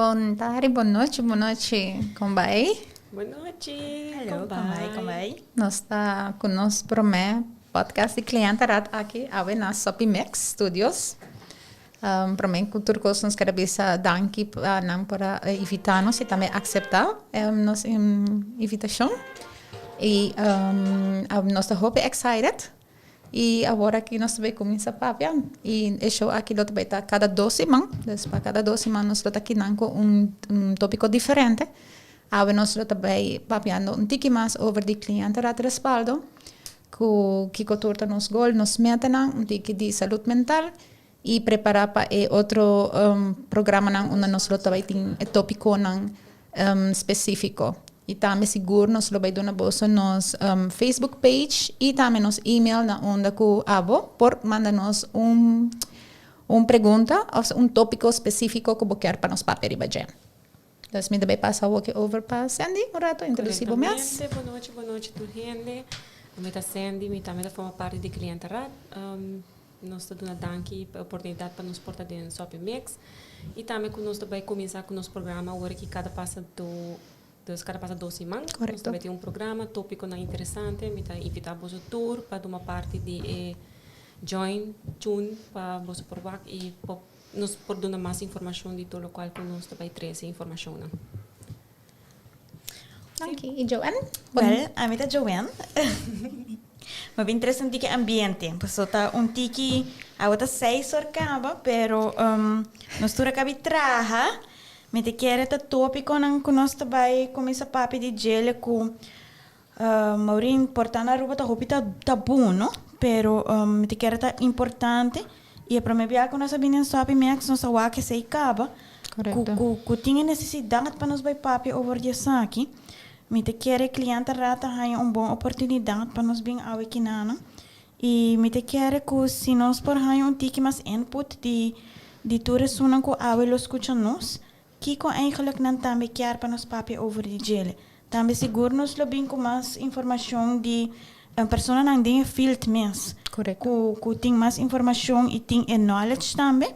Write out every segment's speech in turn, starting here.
Bon tardi, bon nochi, bon nochi. Kon bai? Bon nochi. Hallo, kon bai, kon bai? Nos ta ku nos promé podcast di Cliëntenraad aki awe na Soppy Mix Studios. Promé ku tur kos nos kere bisa danki pa nan por a invitá nos i tambe akseptá nos invitashon. I nos ta hopi excited i awor aki nos ta bai kuminsá papia i e show aki lo ta bai ta kada dos siman, dus pa kada dos siman nos lo ta kinan ku un tópiko diferente. Awe nos lo ta bai papiando un tiki mas over di Cliëntenraad Respaldo, ku kiko tur ta nos gol, nos metanan, un tiki di salud mental i prepará pa e otro programanan unda nos lo ta bai tin e tópikonan spesífiko. I tambe sigur nos lo bai duna boso nos Facebook page i tambe nos email na unda ku abo por manda nos un un pregunta òf un tópiko spesífiko ku bo kier pa nos papia riba dje. Dus mi ta bai pasa awoki over pa Sandy un rato introduci bo mes. Correctamente, bon nochi, bon nochi tur hende. Mi ta Sandy, mi tambe ta forma parti di Cliëntenraad. Nos ta duna danki pa e oportunidad pa nos por ta den Soppy Mix. Y tambe cu nos ta bai cuminsa cu nos programa awor aki cada pasa do, dus cada pasa dos siman. Correcto. Nos ta bai tin un programa, topiconan interesante. Mi ta invita boso tur pa tuma parti di e join, tune pa boso por wak y por Nos por duna mas informacion di tur locual cu nos ta bay trece informacionnan. Danki. Y Joanne? Wel, ami ta Joanne. Mi bin trece un tiki ambiente. Paso ta un tiki, awe ta seis or caba, pero nos tur a cabi traha. Mi ta kere ta topiconan cu nos ta bay cuminsa papia di djele cu Maureen, por ta na Aruba ta hopi ta tabu, no? Pero mi ta kere ta importante y e prome bia cu nos a bini en Stop y Max nos a wak esey caba. Correcto. Cu tin e necesidad pa nos bay papia over di esaki. Mi ta kere clientenraad ta haya un bon oportunidad pa nos bin awe kinana. Y mi ta kere cu si nos por haya un tiki mas input di di tur esunnan cu awe lo scucha nos, Kiko eigenlijk nan tambe kier pa nos papia over di djele? Tambe sigur nos lo bin ku mas informashon di personanan den e field mes. Korekto. Ku ku tin mas informashon i tin e knowledge tambe.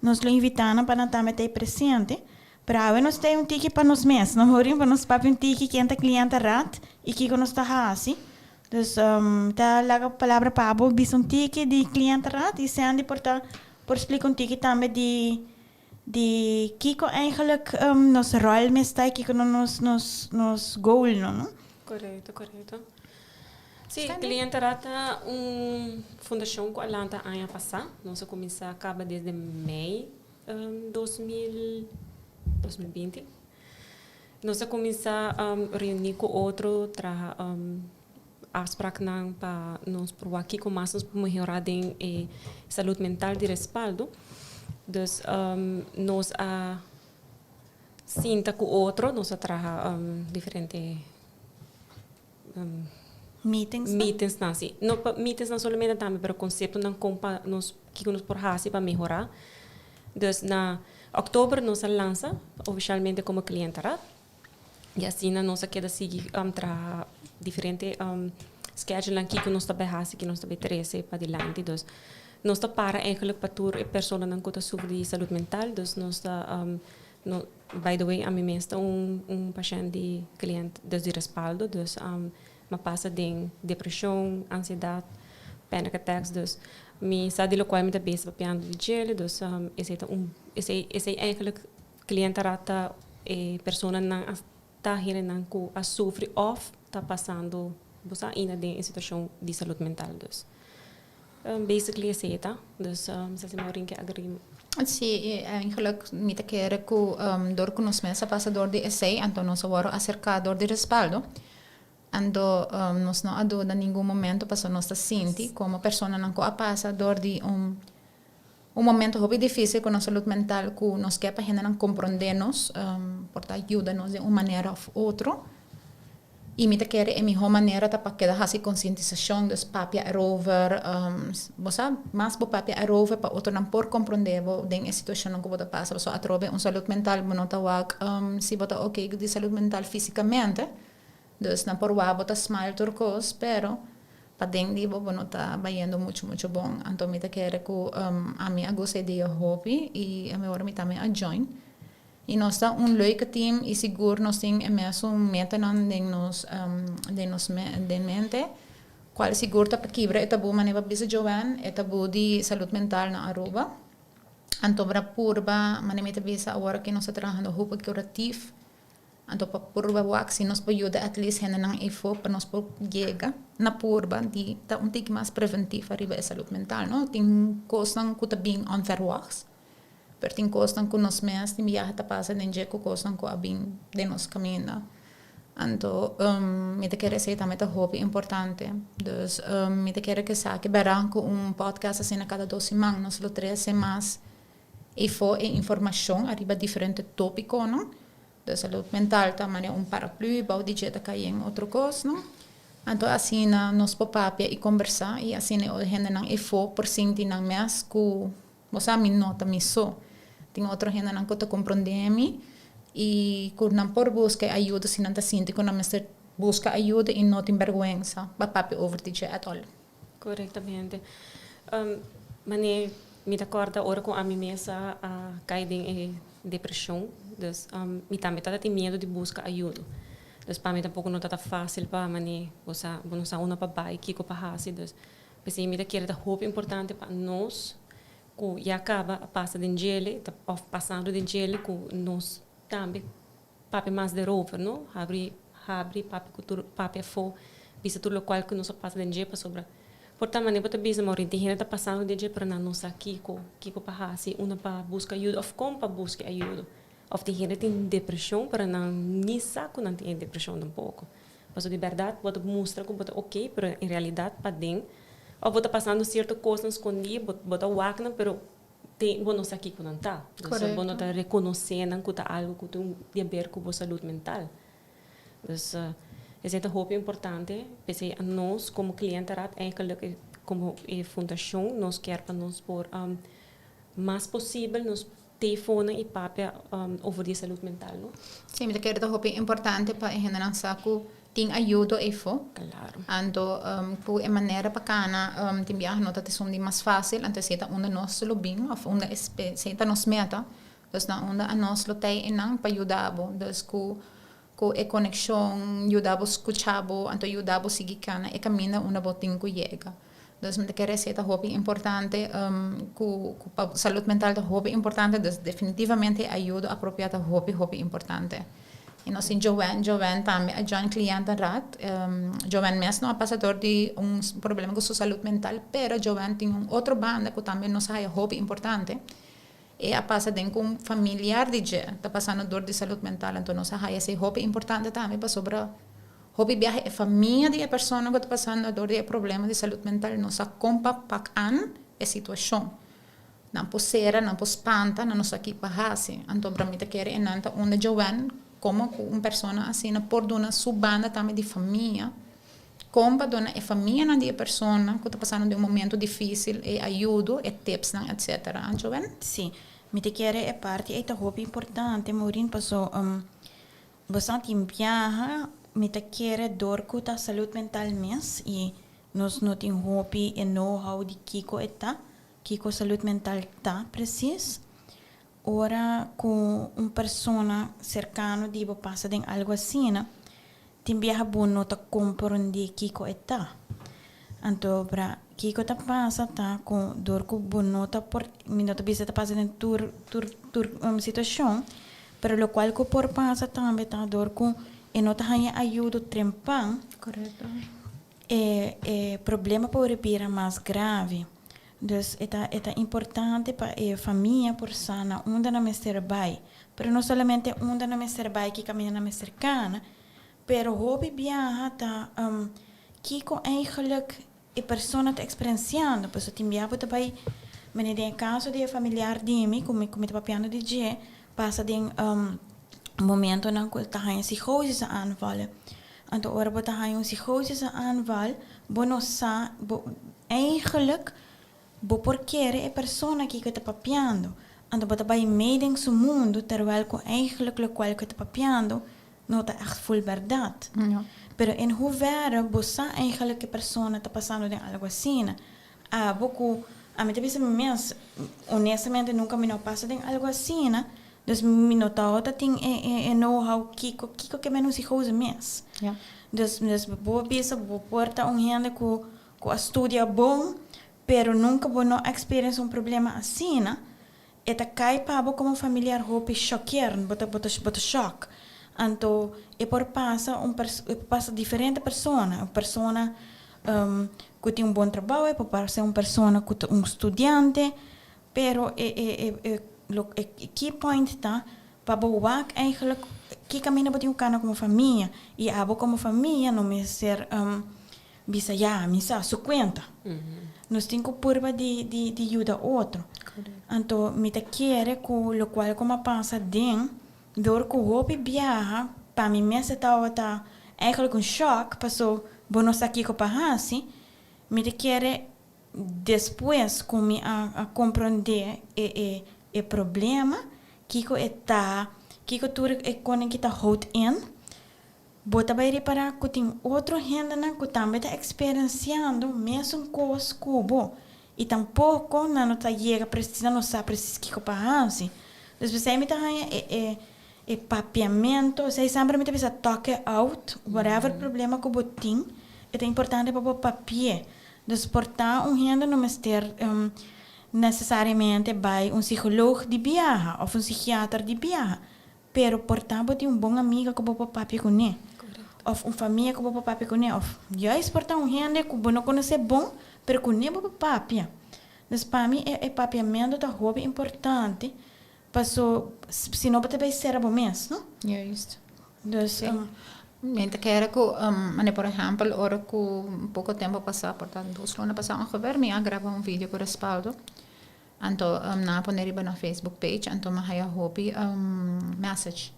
Nos lo invitá nan pa nan tambe ta ei presente. Pero awe nos ta ei un tiki pa nos mes, no horin pa nos papia un tiki ken ta cliëntenraad i kiko nos ta hasi. Dus mi ta laga palabra pa abo bisa un tiki di cliëntenraad i Sandy por ta por splika un tiki tambe di Di kiko eigenlijk nos rol mes ta y kiko nos nos nos goal no no? Korekto, korekto. Sí, Cliëntenraad ta un fundashon ku a lanta aña pasá. Nos a kuminsá kaba desde mei 2000, 2020. Nos a kuminsá reuní ku otro, traha afspraaknan pa nos por wak kiko mas nos por mehorá den e salud mental di respaldo. Dus nos a sinta ku otro, nos a traha diferente Meetings meetingsnan, si. No pa meetingsnan solamente tambe, pero konseptonan kon pa nos kiko nos por hasi pa mehorá. Dus na òktober nos a lansa ofishalmente komo Cliëntenraad. I asina nos a keda sigui traha diferente schedulenan kiko nos ta bai hasi, kiko nos ta bai trese padilanti. Dus nos ta para eigenlijk pa tur e personanan ku ta sufri di salud mental. Dus nos ta, no, by the way ami mes ta un un pashènt di cliënt, dus di respaldo. Dus mi a pasa den depreshon, ansiedat, panic attacks. Dus mi sa di lokual mi ta bezig papiando di djele. Dus esei ta un, esei esei eigenlijk Cliëntenraad ta e personanan a ta hendenan ku a sufri òf ta pasando bo sa ainda den e situashon di salud mental dus basically esei ta dus mi sa si Maureen ke agrega. Si, eigenlijk mi ta kere ku dor ku nos mes a pasa dor di esei, anto nos a wòrdu aserká dor di Respaldo. Anto nos no a duda ningun momento pasobra nos ta sinti komo personanan ku a pasa dor di un un momento hopi difísil ku nos salud mental ku nos ke pa hendenan komprondé nos, por ta yuda nos den un manera òf otro. I mi ta kere e mihó manera ta pa keda hasi konsientisashon, dus papia erover. Bo sa, mas bo papia erover pa otronan por komprondé bo den e situashonnan ku bo ta pasa. Pasobra atrobe un salud mental bo no ta wak si bo ta oke di salud mental físikamente. Dus nan por wak bo ta smile tur kos, pero paden di bo bo no ta bayendo muchu muchu bon. Anto mi ta kere ku ami a gusta e dia hopi i ami ora mi tambe a join. I nos ta un leuke team i sigur nos tin e mesun metanan den nos den nos den mente cual sigur ta pa kibra e tabu manera pa bisa Joanne e tabu di salud mental na Aruba. Anto bra purba manera mi ta bisa awor aki nos ta trahando hopi curatief anto pa purba wak si nos por yuda at least hendenan eyfo pa nos por yega na purba di ta un tiki mas preventief ariba e salud mental no. Tin cosnan cu ta bin onverwachts. Pero tin kosnan ku nos mes tin biaha ta pasa den dje ku kosnan ku a bin den nos kaminda. Anto mi ta kere esei tambe ta hopi importante. Dus mi ta kere ku esaki bera ku un podcast asina kada dos siman nos lo trese mas efo e informashon ariba diferente topikonan. De salud mental ta manera un paraplu bou di dje ta kai en otro kos no. Anto asina nos por papia i kombersá i asina e hendenan efo por sinti nan mes ku Bo sa mi no ta mi so. Tin otro hendenan ku ta komprondé mi i ku nan por buska e ayuda si nan ta sinti ku nan mester buska ayuda i no tin bèrgwensa pa papia over di dje at all. Korektamente. Manera mi ta kòrda ora ku ami mes a kai den e depreshon, dus mi tambe tabata tin miedu di buska ayuda. Dus pa mi tampoko no tabata fásil pa manera bo sa bo no sa unda pa bai, kiko pa hasi. Dus P'esei mi ta kere ta hopi importante pa nos ku ya kaba a pasa den djele òf pasando den djele ku nos tambe papia mas derover, no? Habri habri papia ku tur papia afó bisa tur lokual ku nos a pasa den dje pasobra por tal manera bo ta bisa ma orinta hende ta pasando den dje pero nan no sa kiko kiko pa hasi unda pa buska ayuda òf kon pa buska ayuda òf tin hende tin depreshon pero nan ni sa ku nan tin e depreshon tampoko. Pasobra di bèrdat bo ta mustra ku bo ta oké, pero en realidat paden òf bo ta pasando sierto kosnan skondí, bo bo ta wak nan pero te bo no sa kiko nan ta. Dus bo no ta rekonosé nan ku ta algu ku tin di aber ku bo salud mental. Dus esei ta hopi importante, p'esei anos komo klientenraad eigenlik komo e fundashon nos kier pa nos por mas posibel nos Telefoonnan i papia over di e salud mental, no? Sí, mi ta kere ta hopi importante pa e hendenan sa ku tin ayudo eyfo. Claro. Anto ku e manera pa kana tin biaha no ta esun di mas fásil, anto esei ta unda nos lo bin òf unda esei ta nos meta. Dus na unda anos lo tei einan pa yuda bo. Dus ku ku e konekshon yuda bo skucha bo, anto yuda bo sigui kana e kaminda unda bo tin ku yega. Dus mi ta kere esei ta hopi importante ku ku pa salud mental ta hopi importante, dus definitivamente e ayudo apropiá ta hopi hopi importante. I nos tin Joanne, Joanne tambe a join Cliëntenraad. Joanne mes no a pasa dor di un problema ku su salud mental, pero Joanne tin un otro banda ku tambe nos a haya hopi importante. E a pasa den ku un familiar di dje ta pasando dor di salud mental, anto nos a haya esei hopi importante tambe pasobra hopi biaha e famia di e persona ku ta pasando dor di e problema di salud mental no sa kon pa pak an e situashon. Nan por sera, nan por spanta, nan no sa ki pa hasi. Anto bra mi ta kere e nan ta unda Joanne komo ku un persona asina por duna su banda tambe di famia. Kon pa duna e famianan di e persona ku ta pasando den un momento difísil e ayudo, e tipsnan etcetera. Ancho wen? Sí, mi ta kere e parti ei ta hopi importante Maureen paso bo sa tin biaha mi ta kere dor ku ta salud mental mes i nos no tin hopi e know how di kiko e ta, kiko salud mental ta presis. Ora ku un persona serkano di bo pasa den algu asina, tin biaha bo no ta komprondé kiko e ta. Anto bra, kiko ta pasa ta ku dor ku bo no ta por, mi no ta bisa ta pasa den tur tur tur situashon, pero lokual ku por pasa tambe ta dor ku e no ta haña ayudo trempan, e e problema por bira mas grave. Dus e ta e ta importante pa e famia por sa na unda nan mester bai. Pero no solamente unda nan mester bai, ki kaminda nan mester kana, pero hopi biaha ta kiko eigenlijk e persona ta eksperensiando. Pasobra tin biaha bo ta bai, manera den e kaso di e familiar di mi ku mi ku mi ta papiando di dje, pasa den momentonan ku e ta haña psigosis aanvallen. Anto ora bo ta haña un psigosis aanval, bo no sa, bo eigenlijk bo por kere e persona kiko e ta papiando. Anto bo ta bai mee den su mundu, terwijl ku eigenlijk lokual ku e ta papiando no ta ègt ful bèrdat. Pero in hoeverre bo sa eigenlijk e persona ta pasando den algu asina? Abo ku, ami ta bisa mi mes, honestamente nunka mi no a pasa den algu asina, Dus mi no tabata tin e e e know-how kiko kiko ke men un psicose mes. Ja. Dus dus bo bisa bo por ta un hende ku ku a studia bon, pero nunka bo no a experience un problema asina, e ta kai pa bo komo familiar hopi shockerend, bo ta bo ta bo ta shock. Anto e por pasa un pers e por pasa diferente persona, un persona ku tin un bon trabou, e por pasa un persona ku ta un studiante, Pero e e e e lo e key point ta pa bo wak eigenlijk ki kaminda bo tin ku kana komo famia i abo komo famia no mester bisa ya mi sa su kuenta. Nos tin ku purba di di di yuda otro. Anto mi ta kere ku lokual ku mi a pasa den dor ku hopi biaha pa mi mes e tabata eigenlijk un shock paso bo no sa kiko pa hasi mi ta kere Despues ku mi a komprondé e e e problema, kiko e ta, kiko tur e konen ki ta houdt in, bo ta bai ripará ku tin otro hendenan ku tambe ta eksperensiando mesun kos ku bo i tampoko nan no ta yega presis, nan no sa presis kiko pa hasi. Dus p'esei mi ta haña e e e papiamentu, esei semper mi ta bisa talk it out, whatever problema ku bo tin, e ta importante pa bo papi'é. Dus por ta un hende no mester necesariamente bai un psicoloog di biaha of un psichiater di biaha, pero por ta bo tin un bon amiga cu bo por papia cune, of un famia cu bo por papia cune, of juist por ta un hende cu bo no conoce bon, pero cune bo por papia. Dus pa mi e papiamento ta hopi importante, paso si no bo ta bay cera bo mes, no? Juist. Dus. Mi ta kere ku, mane por ehèmpel ora ku poko tempu pasá, por ta dos luna pasá ongeveer, mi a graba un video ku Respaldo. Anto nan a pone riba nan Facebook page, anto mi a haya hopi message.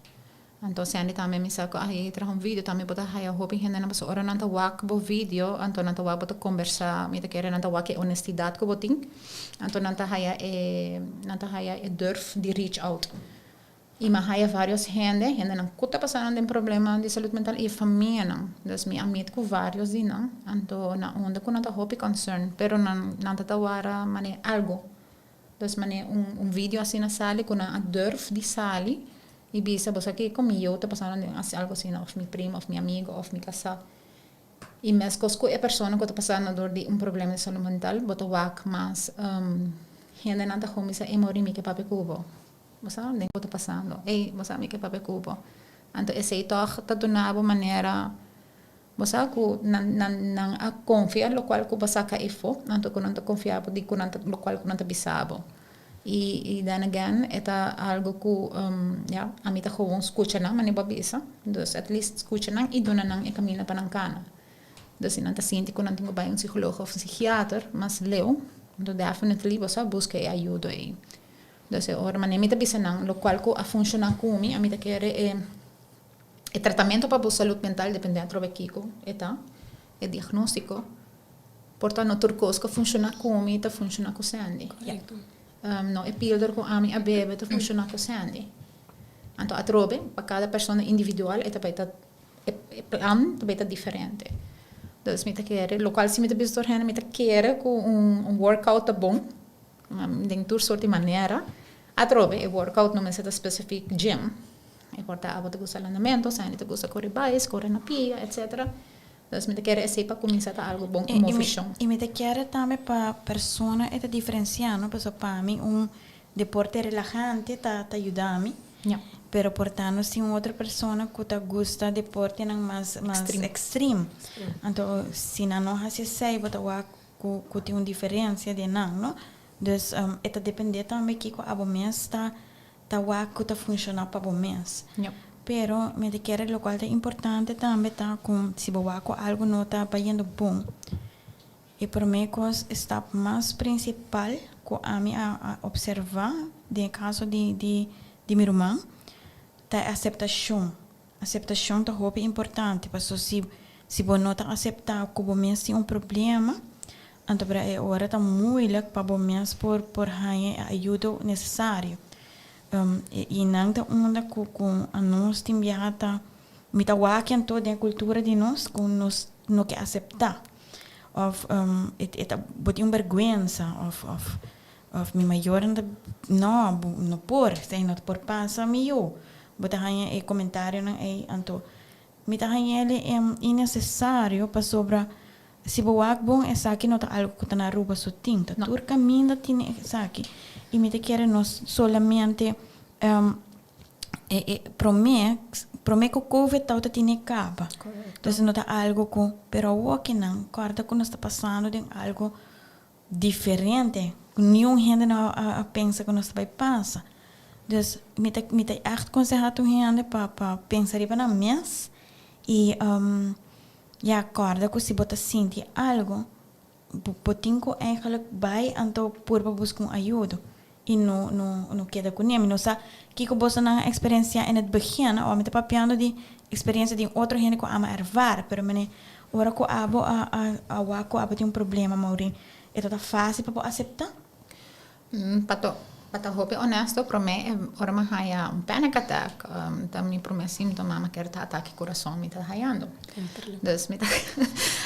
Anto Sandy tambe mi sa ku a traha un video tambe bo ta haya hopi hendenan pasobra ora nan ta wak bo video, anto nan ta wak bo ta kombersá, mi ta kere nan ta wak e honestidat ku bo tin, anto nan ta haya e, nan ta haya e durf di reach out. I mi a haya varios hende, hendenan ku ta pasando den problema di salud mental i e famianan. Dus mi a meet ku varios di nan, anto na unda ku nan ta hopi concern, pero nan nan ta ta wara manera algo. Dus manera un un video asina sali ku nan a durf di sali i bisa bo sa kiko mi yu ta pasando den algo asina òf mi primo òf mi amigo òf mi kasá. I meskos ku e persona ku ta pasando dor di un problema di salud mental bo ta wak mas hendenan ta kuminsá e mori mi ke papia ku bo. Bo sa den ku ta pasando. Ey, bo sa mi ke papia ku bo. Anto esei tòg ta duna bo manera, bo sa ku nan nan nan a konfia lokual ku bo saka efo, anto ku nan ta konfia bo di ku nan ta lokual ku nan ta bisa bo. I i then again e ta algu ku ya, ami ta gewoon skucha nan manera bo a bisa. Dus at least skucha nan i duna nan e kaminda pa nan kana. Dus si nan ta sinti ku nan tin ku bai un psikoloog òf un psikiater mas leu, anto definitely bo sa buska e ayudo ei. Dus e ora manera mi ta bisa nan lokual ku a funshoná ku mi, ami ta kere e e tratamentu pa bo salud mental dependé atrobe kiko e ta, e diagnóstiko. Por ta no tur kos ku a funshoná ku mi ta funshoná ku Sandy. No e pilder ku ami a bebe ta funshoná ku Sandy. Anto atrobe pa kada persona individual e ta bai ta e plan ta bai ta diferente. Dus mi ta kere lokual si mi ta bisa tur hende mi ta kere ku un workout ta bon. Den tur sort di manera. Atrobe e workout no mester ta specifiek gym. E por ta abo ta gusta landamento, Sandy ta gusta kore bais, kore na pia, etcetera. Dus mi ta kere esei pa kuminsá ta algu bon i movishon. I mi ta kere tambe pa persona e ta diferensiá, no? Pasobra pa mi un deporte relahante ta ta yuda mi. Ja. Pero por ta nos tin un otro persona ku ta gusta deportenan mas mas extreme. Anto si nan no hasi esei bo ta wak. ku ku tin un diferensia den nan, no. Dus e ta dependé tambe kiko abo mes ta ta wak ku ta funshoná pa bo mes. Pero mi ta kere lokual ta importante tambe ta ku si bo wak ku algu no ta bayendo bon, e promé kos, e stap mas prinsipal ku ami a a opservá den e kaso di di di mi ruman ta e aseptashon. Aseptashon ta hopi importante paso si si bo no ta aseptá ku bo mes tin un problema, anto bra e ora ta moeilijk pa bo mes por por haña e ayudo nesesario. I nan ta unda ku ku anos tin biaha ta mi ta wak anto den e kultura di nos ku nos no ke aseptá òf e ta bo tin un bèrgwensa òf òf Of mi mayornan ta no, bo no por, esei no ta por pasa mi yu. Bo ta haña e comentarionan ei, anto mi ta haña el innecesario pasobra si bo wak bon esaki no ta algo cu ta na Aruba so tin, ta tur caminda tin esaki. Y mi ta kere nos solamente e e prome prome cu covid tawata tine caba. Entonces no ta algo cu, pero awokinan corda cu nos ta pasando den algo Diferente, ku niun hende no a pensa ku nos ta bai pasa. Dus mi ta mi ta ègt konsehá tur hende pa pa pensa riba nan mes i ya kòrda ku si bo ta sinti algu bo bo tin ku eigentlik bai anto purba buska un ayudo i no no no keda kuné. Mi no sa kiko bosonan a eksperensiá en het begin, awor mi ta papiando di eksperensia di un otro hende ku ama ervara, pero mene ora ku abo a a a wak ku abo tin un problema, Maureen, e ta ta fásil pa bo aseptá? Pa ta pa ta hopi honesto, promé e ora mi a haña un panic attack, ta mi promé síntoma, mi kier ta atake kurason mi ta hañando. Dus mi ta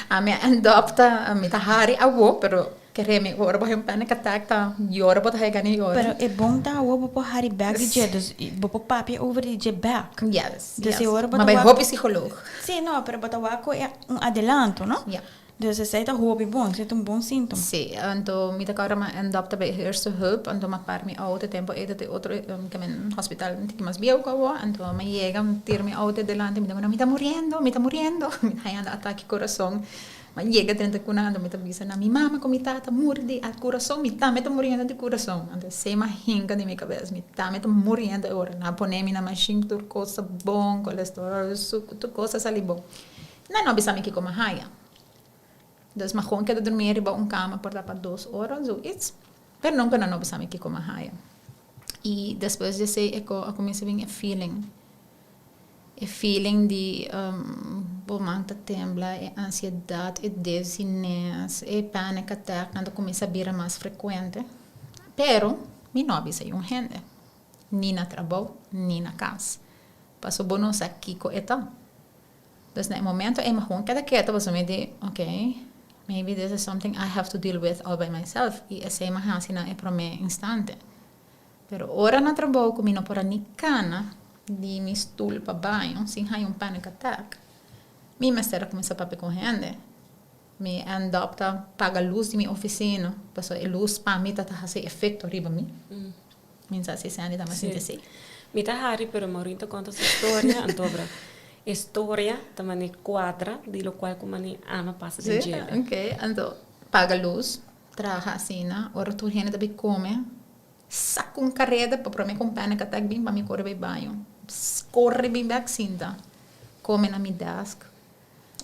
ami a end up ta mi ta hari awo, pero Kere mi ora bo hay un panic attack ta yora bo ta hay gana yora. Pero e bon ta awo bo por hari bek di dje, dus bo por papia over di dje bek. Yes, Dus yes. e ora bo Ma ta bai wak. hopi psicoloog. Sí, no, pero bo ta wak ku e un adelanto, no? Ja. Dus esei ta hopi bon, esei ta un bon síntoma. Sí, anto mi ta kòrda mi a end up ta bai eerste hulp, anto mi a par mi auto e tempo ei ta te otro ke men hospital un tiki mas bieu ku awo, anto mi a yega mi tira mi auto adelante mi ta mi ta muriendo, mi ta muriendo, mi ta hañando atake kurason. Ma yega drenta ku nan, anto mi ta bisa nan, mi mama ku mi tata muri di a kurason, mi tambe ta muriendo di kurason. Anto esei m'a hinka den mi kabes, mi tambe ta muriendo e ora. Nan a pone mi na mashin, tur kos ta bon, kolesterol, suku, tur kos a sali bon. Nan no a bisa mi kiko m'a haña. Dus m'a gewoon keda durmi riba un kama por ta pa dos ora, zoiets. Pero nunka nan no a bisa mi kiko m'a haña. I despues di esei e ko a kuminsa bin e feeling. E feeling di bo man ta tembla, e ansiedat, e dizziness, e panic attacknan ta kuminsá bira mas frekuente. Pero mi no a bisa yun hende, ni na trabou, ni na kas, pasobra bo no sa kiko e ta. Dus na e momento ei mi gewoon keda keto pasobra mi di, ok, maybe this is something I have to deal with all by myself i esei mi a hasi na e promé instante. Pero ora na trabou ku mi no por a ni kana di mi stul pa baño sin haña un panic attack, mi mester a kuminsá papia ku hende. Mi end up ta paga lus di mi ofisina pasobra e lus pa mi ta ta hasi efekto riba mi. Mi no sa si Sandy ta mas sinti así. Mi ta hari pero Maureen ta konta su storia antobra e storia ta mane kuadra di lokual ku mane ama pasa den djele. Ok, anto paga lus, traha asina, ora tur hende ta bai kome. Saca un careda pa prome cu un panic attack bin pa mi core bay baño. Corre bin bek sinta. Come na mi desk.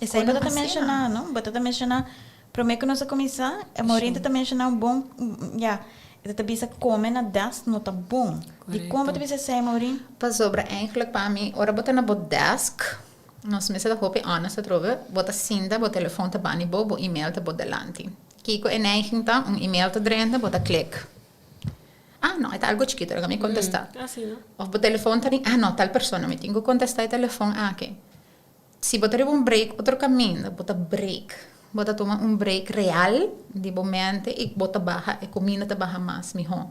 Esei bo ta ta menciona, no? Bo ta ta menciona, prome cu nos a cuminsa, Maureen ta ta menciona un bon, ya, e ta ta bisa come na desk no ta bon. Dicon bo ta bisa esei, Maureen? Pasobra eigenlijk pa mi, ora bo ta na bo desk, nos mester ta hopi honest atrobe, bo ta sinta, bo telefon ta bani bo, bo email ta bo delanti. Kiko e neiging ta? Un email ta drenta, bo ta klik. Ah, no, e ta algo chikito, laga mi kontestá. Of bo telefon ta ring, ah, no, tal persona, mi tin ku kontestá e telefon aki. Si bo ta riba un break otro kaminda, bo ta break. Bo ta tuma un break real di bo mente i bo ta baha, e kuminda ta baha mas mihó.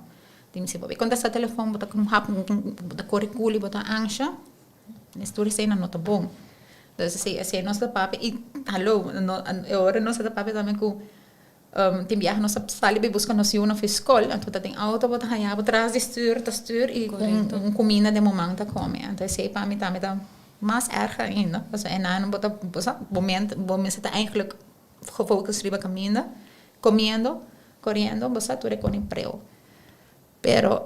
Dimi si bo bai kontestá telefon, bo ta hap, bo ta kore kuli, bo ta ansha. Nes tur eseinan no ta bon. Entonces esei esei nos ta papia i hallo no e ora nos ta papia tambe ku tin biaha nos ta sali bai buska nos yunan for skol anto ta den auto bo ta haña bo tras di stuur ta stuur i ku un kuminda den bo man ta kome. Anto esei pa mi tambe ta mas erg ainda pasobra enan bo ta bo sa bo mente bo mester ta eigenlijk gefocus riba kaminda. Comiendo, coriendo, bo sa tur e con preu. Pero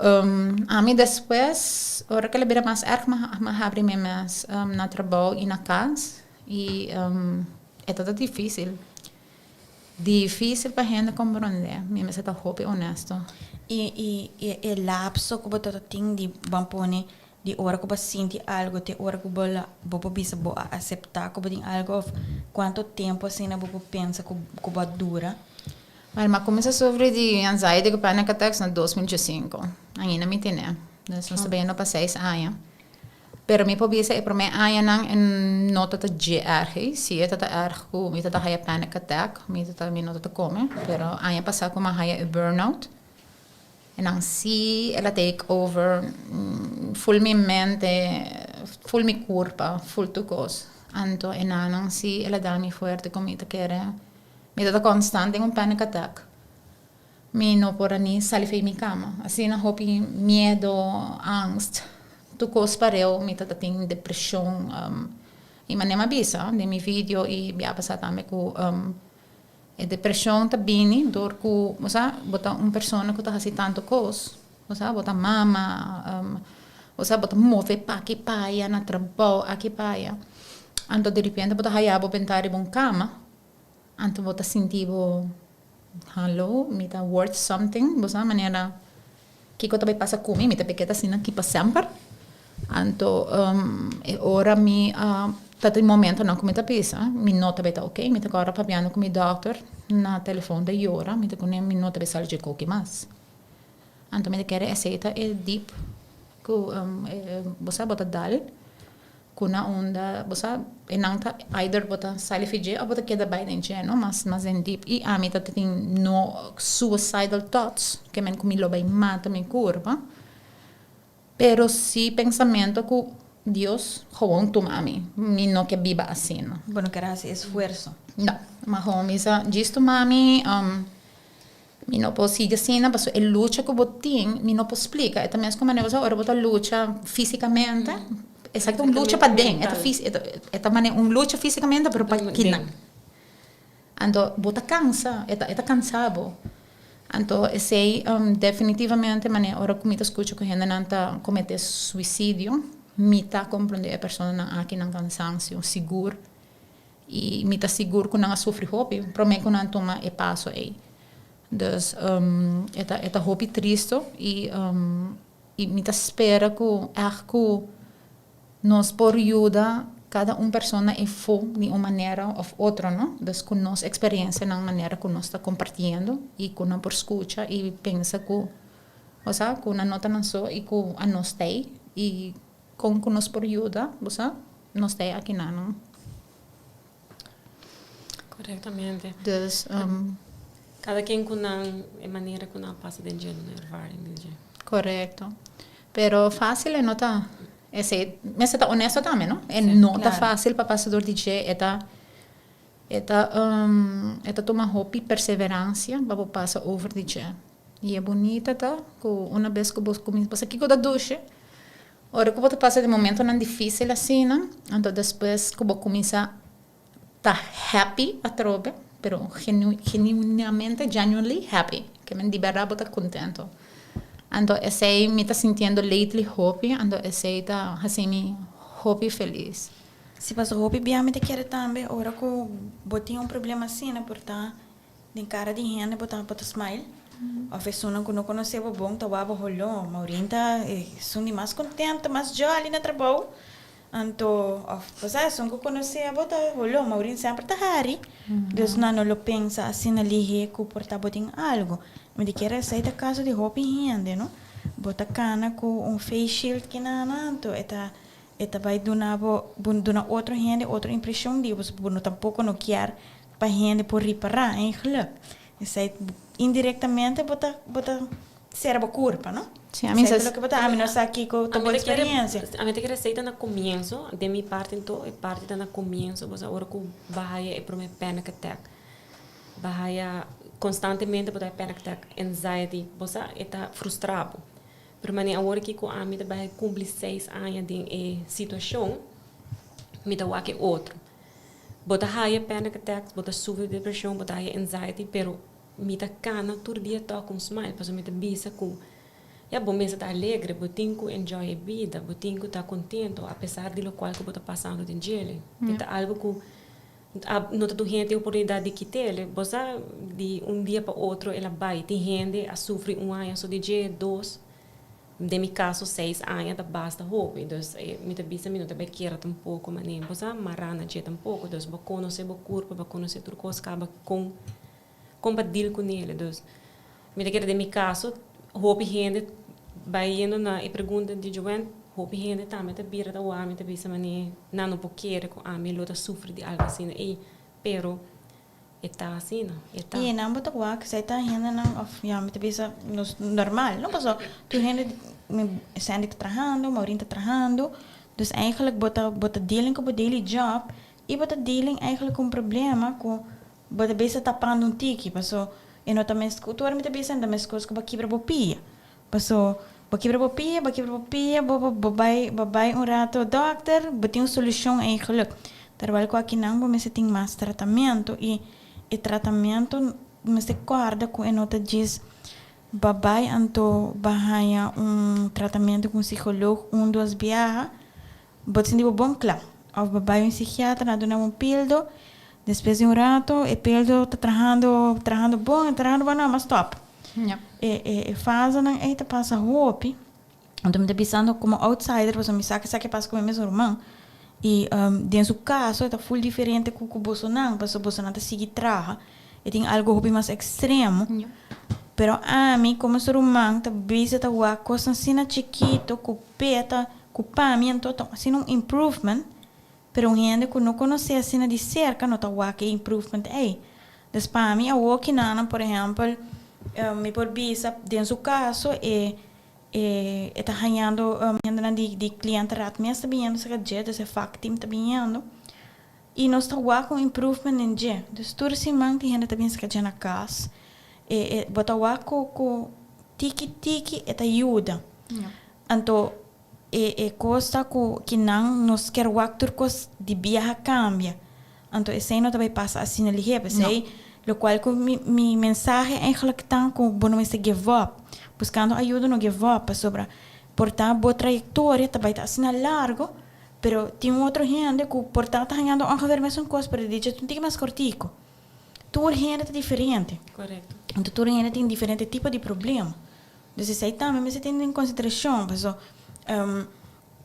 ami despues, ora cu el a bira mas erg, mi a habri mi mes na trabou y na cas y e ta dificil. Dificil pa hende comprende, mi mester ta hopi honesto. Y e lapso cu bo ta tin di ban pone di ora cu bo a sinti algo te ora cu bo bo por bisa bo a acepta cu bo tin algo of cuanto tempo asina bo por pensa cu bo a dura? Well, mi a cuminsa sufri di anxiety cu panic attacks na 2005. Ainda mi tene. Dus nos ta bayendo pa 6 aña. Pero mi por bisa e prome añanan e no tata dje erg. Si e tata erg cu mi tata haya panic attack, mi no tata come. Pero aña pasa cu mi a haya e burnout. En dan si el a take over full mi mente, full mi curpa, full tur cos. Anto enanan si el a dal mi fuerte cu mi ta kere. Mi tata constant den un panic attack. Mi no por a ni sali for di mi cama. Asina hopi miedo, angst, tur cos pareu, mi tata tin depresion. Y manera mi a bisa den mi video y bia pasa tambe cu e depresion ta bini door cu, bo sa, bo ta un persona cu ta haci tanto cos. Bo sa, bo ta mama, bo sa, bo ta move pa aki pa aya na trabou aki pa aya. Anto di repente bo ta haya bo benta riba un cama, anto bo ta sinti bo, hallo, mi ta worth something, bo sa, manera kico ta bay pasa cu mi, mi ta bay keda asina aki pa semper. Anto e ora mi ta tin momentonan cu mi ta bisa, mi no ta bay ta ok, mi ta ora papiando cu mi dokter na telefon ta yora, mi ta cune mi no ta bay sali dje koki mas. Anto mi ta kere esey ta e diep cu bo sa bo ta dal cu na unda bo sa e nan ta either bo ta sali for dje of bo ta keda bay den dje, no, mas mas den diep. Y ami ta tin no suicidal thoughts ke men cu mi lo bay mata mi curpa, pero si pensamento cu Dios gewoon tuma mi, mi no ke biba asina. Bo no kier haci esfuerso. No, ma gewoon mi sa djis tuma mi, mi no por sigui asina pasobra e lucha cu bo tin mi no por splica. E ta mes como manera ora bo ta lucha fisicamente, esaki ta un lucha paden, e ta manera un lucha fisicamente pero pa kinan. Anto bo ta cansa, e ta cansa bo. Anto esey definitivamente manera ora cu mi ta scucha cu hendenan ta comete suicidio, mi ta comprende e personanan aki nan cansancio sigur y mi ta sigur cu nan a sufri hopi prome cu nan tuma e paso ey. Dus e ta hopi tristo y mi ta spera cu echt cu nos por yuda cada un persona efo di un manera of otro, no? Dus cu nos experiencianan, manera cu nos ta compartiendo y cu nan por scucha y pensa cu, o sea, cu nan no ta nan so y cu anos t'ey y con cu nos por yuda, bo sa, nos t'ey aki nan, no? Correctamente. Dus Cada ken cu nan e manera cu nan pasa den dje, nan ervaring den dje. Correcto. Pero facil e no ta. Esey, mester ta honesto tambe, no? E no ta facil pa pasa door di dje, e ta tuma hopi perseverancia pa bo pasa over di dje. Y e bunita ta cu una bes cu bo cuminsa pasa kico ta dushi, ora cu bo ta pasa den momentonan dificil asina, anto despues cu bo cuminsa ta happy atrobe, pero genuinamente, genuinely happy, ke men di berdad bo ta contento. Anto esey mi ta sintiendo lately hopi, anto esey ta haci mi hopi feliz. Si paso hopi bia mi ta kere tambe ora cu bo tin un problema asina por ta den cara di hende bo ta smile. Of esunnan cu no conoce bo bon ta wak bo holo. Maureen ta esun di mas contento, mas jolly na trabou. Anto of bo sa esun cu conoce bo ta holo Maureen semper ta hari. Dus nan no lo pensa asina lihe cu por ta bo tin algo. Mi ta kere esey ta caso di hopi hende, no? Bo ta cana cu un face shield kinana, anto e ta bay duna bo duna otro hende otro impresion di bo, bo no tampoco no kier pa hende por ripara eigenlijk. Esey indirectamente bo ta cera bo curpa, no? Si, ami Esey ta loke bo ta, ami no sa kico ta bo experiencia. Ami ta kere esey ta na comienso, den mi parti anto, e parti ta na comienso, bo sa ora cu bo haya e prome panic attack. Bo haya constantemente bo ta haya panic attack, anxiety, bo sa e ta frustra bo. Pero manera awor aki cu ami ta bay cumpli 6 aña den e situacion, mi ta wak e otro. Bo ta haya panic attacks, bo ta sufri depresion, bo ta haya anxiety, pero Mi ta kana tur dia tòg ku un smile pasobra mi ta bisa ku ya bo mester ta alegre, bo tin ku enjoy e bida, bo tin ku ta kontento apesar di lokual ku bo ta pasando den djele. E ta algu ku no ta tur hende tin oportunidat di kit'el. Bo sa di un dia pa otro el a bai. Tin hende a sufri un aña so di dje, dos. Den mi kaso seis aña ta basta hopi, dus mi ta bisa mi no ta bai kera tampoko manera bo sa mará na dje tampoko, dus bo konosé bo kurpa, bo konosé tur kos kaba kon kon pa deal kunele, dus mi ta kere den mi kaso hopi hende bai yendo na e pregunta di Joanne, hopi hende tambe ta bira ta wak mi ta bisa manera nan no por kere ku ami lo ta sufri di algu asina ey, pero. E ta asina, e ta. I nan bo ta wak esei ta hendenan of ya mi ta bisa nos normal no paso tur hende mi Sandy ta trahando Maureen ta trahando dus eigenlijk bo ta bo ta dealing ku bo daily job i bo ta dealing eigenlijk ku un problema ku bo ta bisa tapando un tiki paso e no ta mes ku tur ora mi ta bisa e no ta meskos ku bo a kibra bo pia Paso bo kibra bo pia, bo kibra bo pia, bo bo bo bai bo bai un rato dokter, bo tin un solushon eigenlijk. Terwijl ku akinan bo mester tin mas tratamentu i e tratamentu mester kòrda ku e no ta djis bo bai anto bo haña un tratamentu ku un psikoloog un dos biaha bo ta sinti bo bon kla. Òf bo bai un psikiatra nan a duna bo un pildo, despues di un rato e pildo ta trahando trahando bon, trahando bon, no, mas stòp. E e e fasenan ei ta pasa hopi. Anto mi ta bisando komo outsider pasobra mi sa ke sa ke pasa ku mi mes ruman. I den su kaso e ta ful diferente ku ku bosonan pasobra bosonan ta sigui traha. E tin algu hopi mas ekstremo. Pero ami komo su ruman ta bisa ta wak kosnan asina chikito ku p'e ta ku pa mi anto ta asina un improvement. Pero un hende ku no konosé asina di serka no ta wak e improvement ei. Dus pa mi awor kinanan por ehèmpel mi por bisa den su kaso e e ta hañando hendenan di di cliëntenraad mes ta biniendo serka dje dus e vakteam ta biniendo i nos ta wak un improvement den dje. Dus tur siman tin hende ta bini serka dje na kas e e bo ta wak ku ku tiki tiki e ta yuda. Anto E e kos ta ku kinan nos kier wak tur kos di biaha kambia. Anto esei no ta bai pasa asina lihé. P'esei lokual ku mi mi mensahe eigentlik ta ku bo no mester give up. Buskando ayuda no give up pasobra por ta bo trayektoria ta bai ta asina largu pero tin un otro hende ku por ta ta hañando ongeveer mesun kos pero di dje ta un tiki mas kortiku. Tur hende ta diferente. Anto tur hende tin diferente tipo di problema. Dus esei tambe mester tene den konsiderashon, paso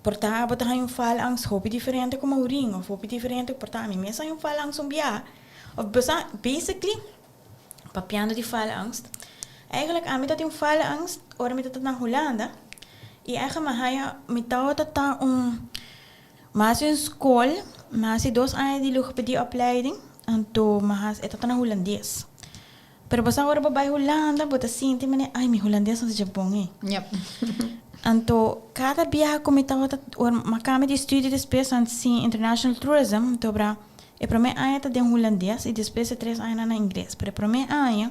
por ta bo ta haña un faalangst hopi diferente ku Maureen òf hopi diferente por ta ami mes haña un faalangst un biaha òf bo sa basically papiando di faalangst eigenlijk ami ta tin un faalangst ora mi ta na Hulanda i eigenlijk mi a haña mi tabata ta un mi a hasi un skol mi a hasi dos aña di logopedie opleiding anto mi a hasi e tabata na hulandes. Pero bo sa ora bo bai Hulanda bo ta sinti manera ay mi hulandes no ta dje bon ey. Yep. Anto kada biaha ku mi tabata ora mi a kambia di studio despues antes sin international tourism anto bra e prome aña ta den hulandes y despues e tres añanan na ingles pero e prome aña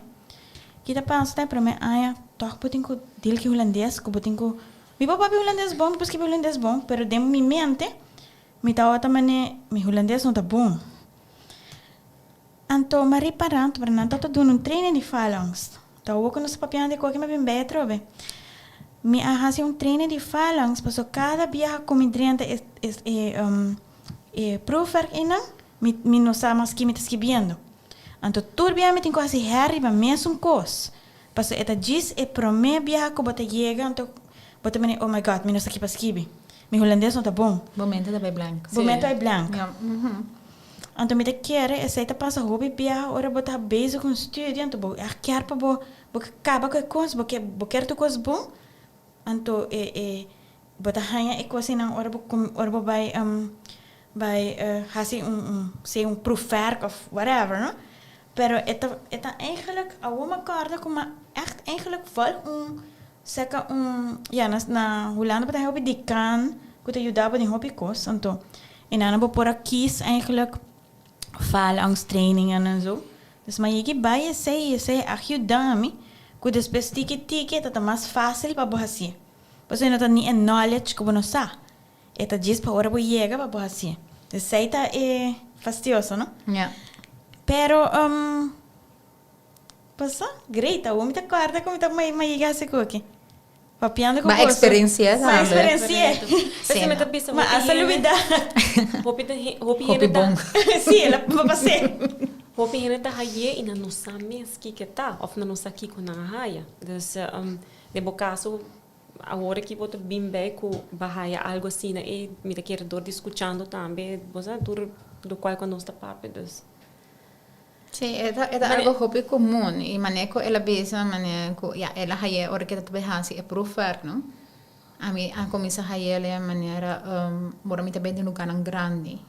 ki ta pasa ta e prome aña tog bo tin ku deal ku hulandes ku bo tin ku mi por papia hulandes bon mi por skirbi hulandes bon pero den mi mente mi tabata manera mi hulandes no ta bon. Anto m'a ripará anto nan tabata duna un training di faalangst. Ta awor ku nos ta papiando di koke m'a bin bei atrobe. Mi a hasi un training di faalangst pasobra kada biaha ku mi drenta e e e proefwerk einan mi mi no sa mas ki mi ta skibiendo. Anto tur biaha mi tin ku hasi hèr riba mesun kos. Pasobra e ta djis e promé biaha ku bo ta yega anto bo ta mira oh my God mi no sa ki pa skibi. Mi hulandes no ta bon. Bo mente ta bai blank. Bo mente ta bai blank. Anto mi ta kere esei ta pasa hopi biaha ora bo ta bezig ku un studio anto bo ègt kier pa bo bo ke kaba ku e kos bo ke bo kier tur kos bon anto e e bo ta haña e kos einan ora bo ora bo bai bai hasi un un sea un proefwerk of whatever no pero e ta e ta eigenlijk awor mi a kòrda ku mi a ègt eigenlijk vòlg un seka un ya na na Hulanda bo ta haña hopi dekan ku ta yuda bo den hopi kos anto E nan bo por a kies eigenlijk faalangsttrainingen en zo. Dus ma yegi bai esei y esei a yuda mi cu despues tiki tiki e ta ta mas facil pa bo hacié. Pasobra e no ta ni e knowledge cu bo no sa. E ta djis pa ora bo yega pa bo hacié. Esei ta e fastioso, no? Ja. Pero. Paso? Great, awor mi ta kòrda ku mi ta mi a yega hasi koki. Papiando ku Ba boso. experienci'é Ma tambe. experienci'é. P'esei mi ta bisa Ma hopi hasta hende, lubidá. hopi ta he hopi Hopi hende ta bon. Sí, el a pas'é. Hopi hende ta hay'é i nan no sa mes kiko ta òf nan no sa kiko nan a haya. Dus den bo kaso awor aki bo ta bin bei ku bo a haya algu asina ei mi ta kere dor di skuchando tambe bo sa tur lokual ku nos ta papia dus. Sí, e ta e ta algo hopi komun i manera ku el a bisa manera ku ya el a hay'é ora ku e ta bai hasi e proefwerk no. Ami a kuminsá hay'el e manera ora mi ta bai den lugarnan grandi.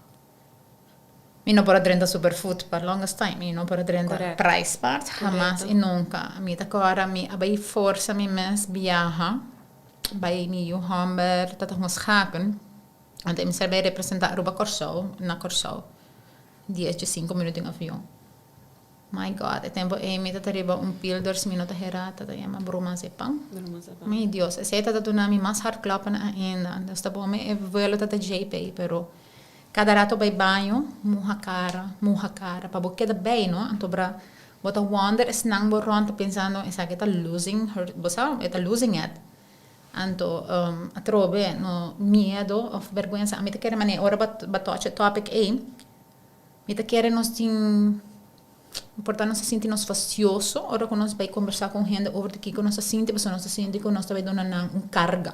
Mi no por a drenta Superfood pa longest time, mi no por a drenta Prijspaard hamas i nunka. Mi ta kòrda mi a bai forsa mi mes biaha bai mi yu hòmber ta ta hunga schaken, anto e mester bai representá Aruba Kòrsou na Kòrsou dies diesinko minüt den avion. My God, e tempo ei mi ta ta riba un pilders mi no ta hera ta ta yama bromazepam. Mi Dios, esei ta ta duna mi mas hartkloppen ainda. Dus ta bon mi e vuelo ta ta JP, pero cada rato bai baño, muha cara, muha cara, pa bo keda bei no, anto bra bo ta wonder esnan bo rond ta pensando esaki ta losing her, bo sa, e ta losing it. Anto atrobe no miedo of berguensa, ami ta kere manera ora bo touch e topic ei, Mi ta kere nos tin por ta nos ta sinti nos fastioso ora ku nos bai kombersá ku un hende over di kiko nos ta sinti pasobra nos ta sinti ku nos ta bai duna nan un karga.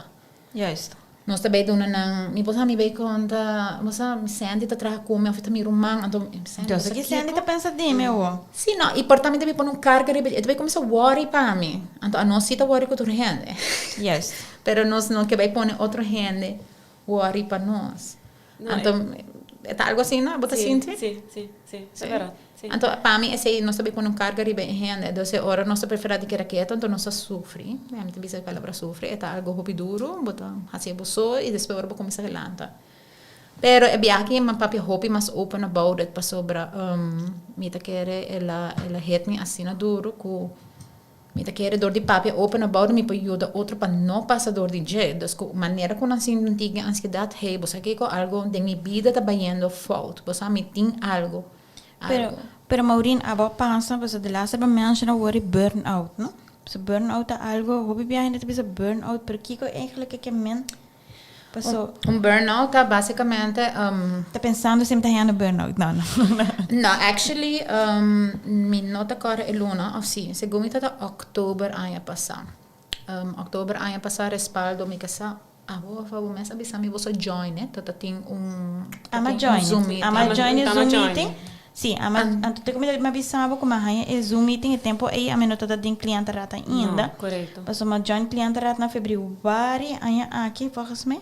Juist. Nos ta bai duna nan, mi por sa mi bai konta, bo sa mi Sandy ta traha ku mi òf e ta mi ruman, anto Sandy Yo sa ki Sandy ta pensa di mi awor. Sí no, i por ta mi ta bai pone un karga riba dje, e ta bai kuminsá wòri pa mi. Anto anos sí ta wòri ku tur hende. Juist. Pero nos no ke bai pone otro hende wòri pa nos. Anto, e ta algo asina bo ta sinti? Sí, sí, sí, sí, ta bèrdat, sí. Anto, pa mi esei nos ta bin pone un karga riba e hende. Entonces, e ora nos ta preferá di keda ketu, anto nos ta sufri. Mi ta bisa e palabra sufri, e ta algo hopi duru, bo ta hasi bo so i despues ora bo kuminsá lanta. Pero e biaha aki mi a papia hopi mas open about it pasobra mi ta kere el a el a hit mi asina duru ku Mi ta kere dor di papia open about mi por yuda otro pa no pasa dor di dje. Dus ku manera ku nan sinti un tiki ansiedat, hey, bo sa kiko algo den mi bida ta bayendo fout. Bo sa mi tin algo, Pero, algo. pero Maureen, abo a pasa, pasobra de laatste bo menciona word di burn-out, no? Pasobra burn-out ta algo, hopi biaha hende ta bisa burn-out, pero kiko eigenlijk e ke men? Paso. Un burnout ta basicamente. Ta pensando si mi ta hañando burnout. No, no. No, actually mi no ta kòrda e luna, òf si, segun mi ta ta òktober aña pasá. Òktober aña pasá respaldo mi kasá, abo òf abo mes a bisa mi boso join e, ta ta tin un, ta Ama tin un join Zoom it. meeting. Ama join e Ama Zoom join. meeting. Si, ama, anto te ku mi a bisa bo ku mi a haña e Zoom meeting e tempu ei ami no ta ta den cliëntenraad ainda. No, korekto. Pasobra mi a join cliëntenraad na febrüari aña aki volgens mij.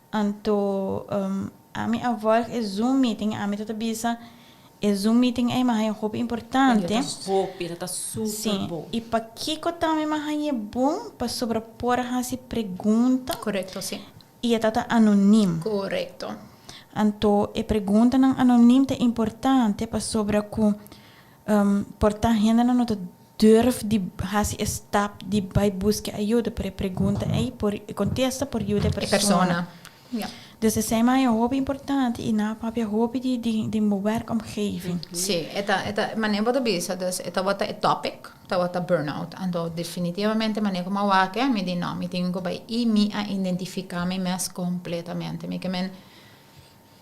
Anto ami a volg e Zoom meeting, ami ta ta bisa e Zoom meeting ei mi a haña hopi importante. E ta hopi, e ta super Si, bon. i pakiko tambe mi a hañ'e bon? Pasobra por a hasi pregunta. Korekto, si. I e ta ta anonim. Korekto. Anto e preguntanan anonim ta importante pasobra ku por ta hendenan no ta durf di hasi e stap di bai buska ayuda, pero e pregunta ei por e kontesta por yuda e E persona. persona. Ja. Dus esei mei e hopi importante i nan a papia hopi di di di bo werkomgeving. Sí, e ta e ta manera bo ta bisa dus e tabata e topic. Tabata burnout. Anto definitivamente manera ku mi a wak mi di no, mi tin ku bai i mi a identifiká mi mes kompletamente. Mi ke men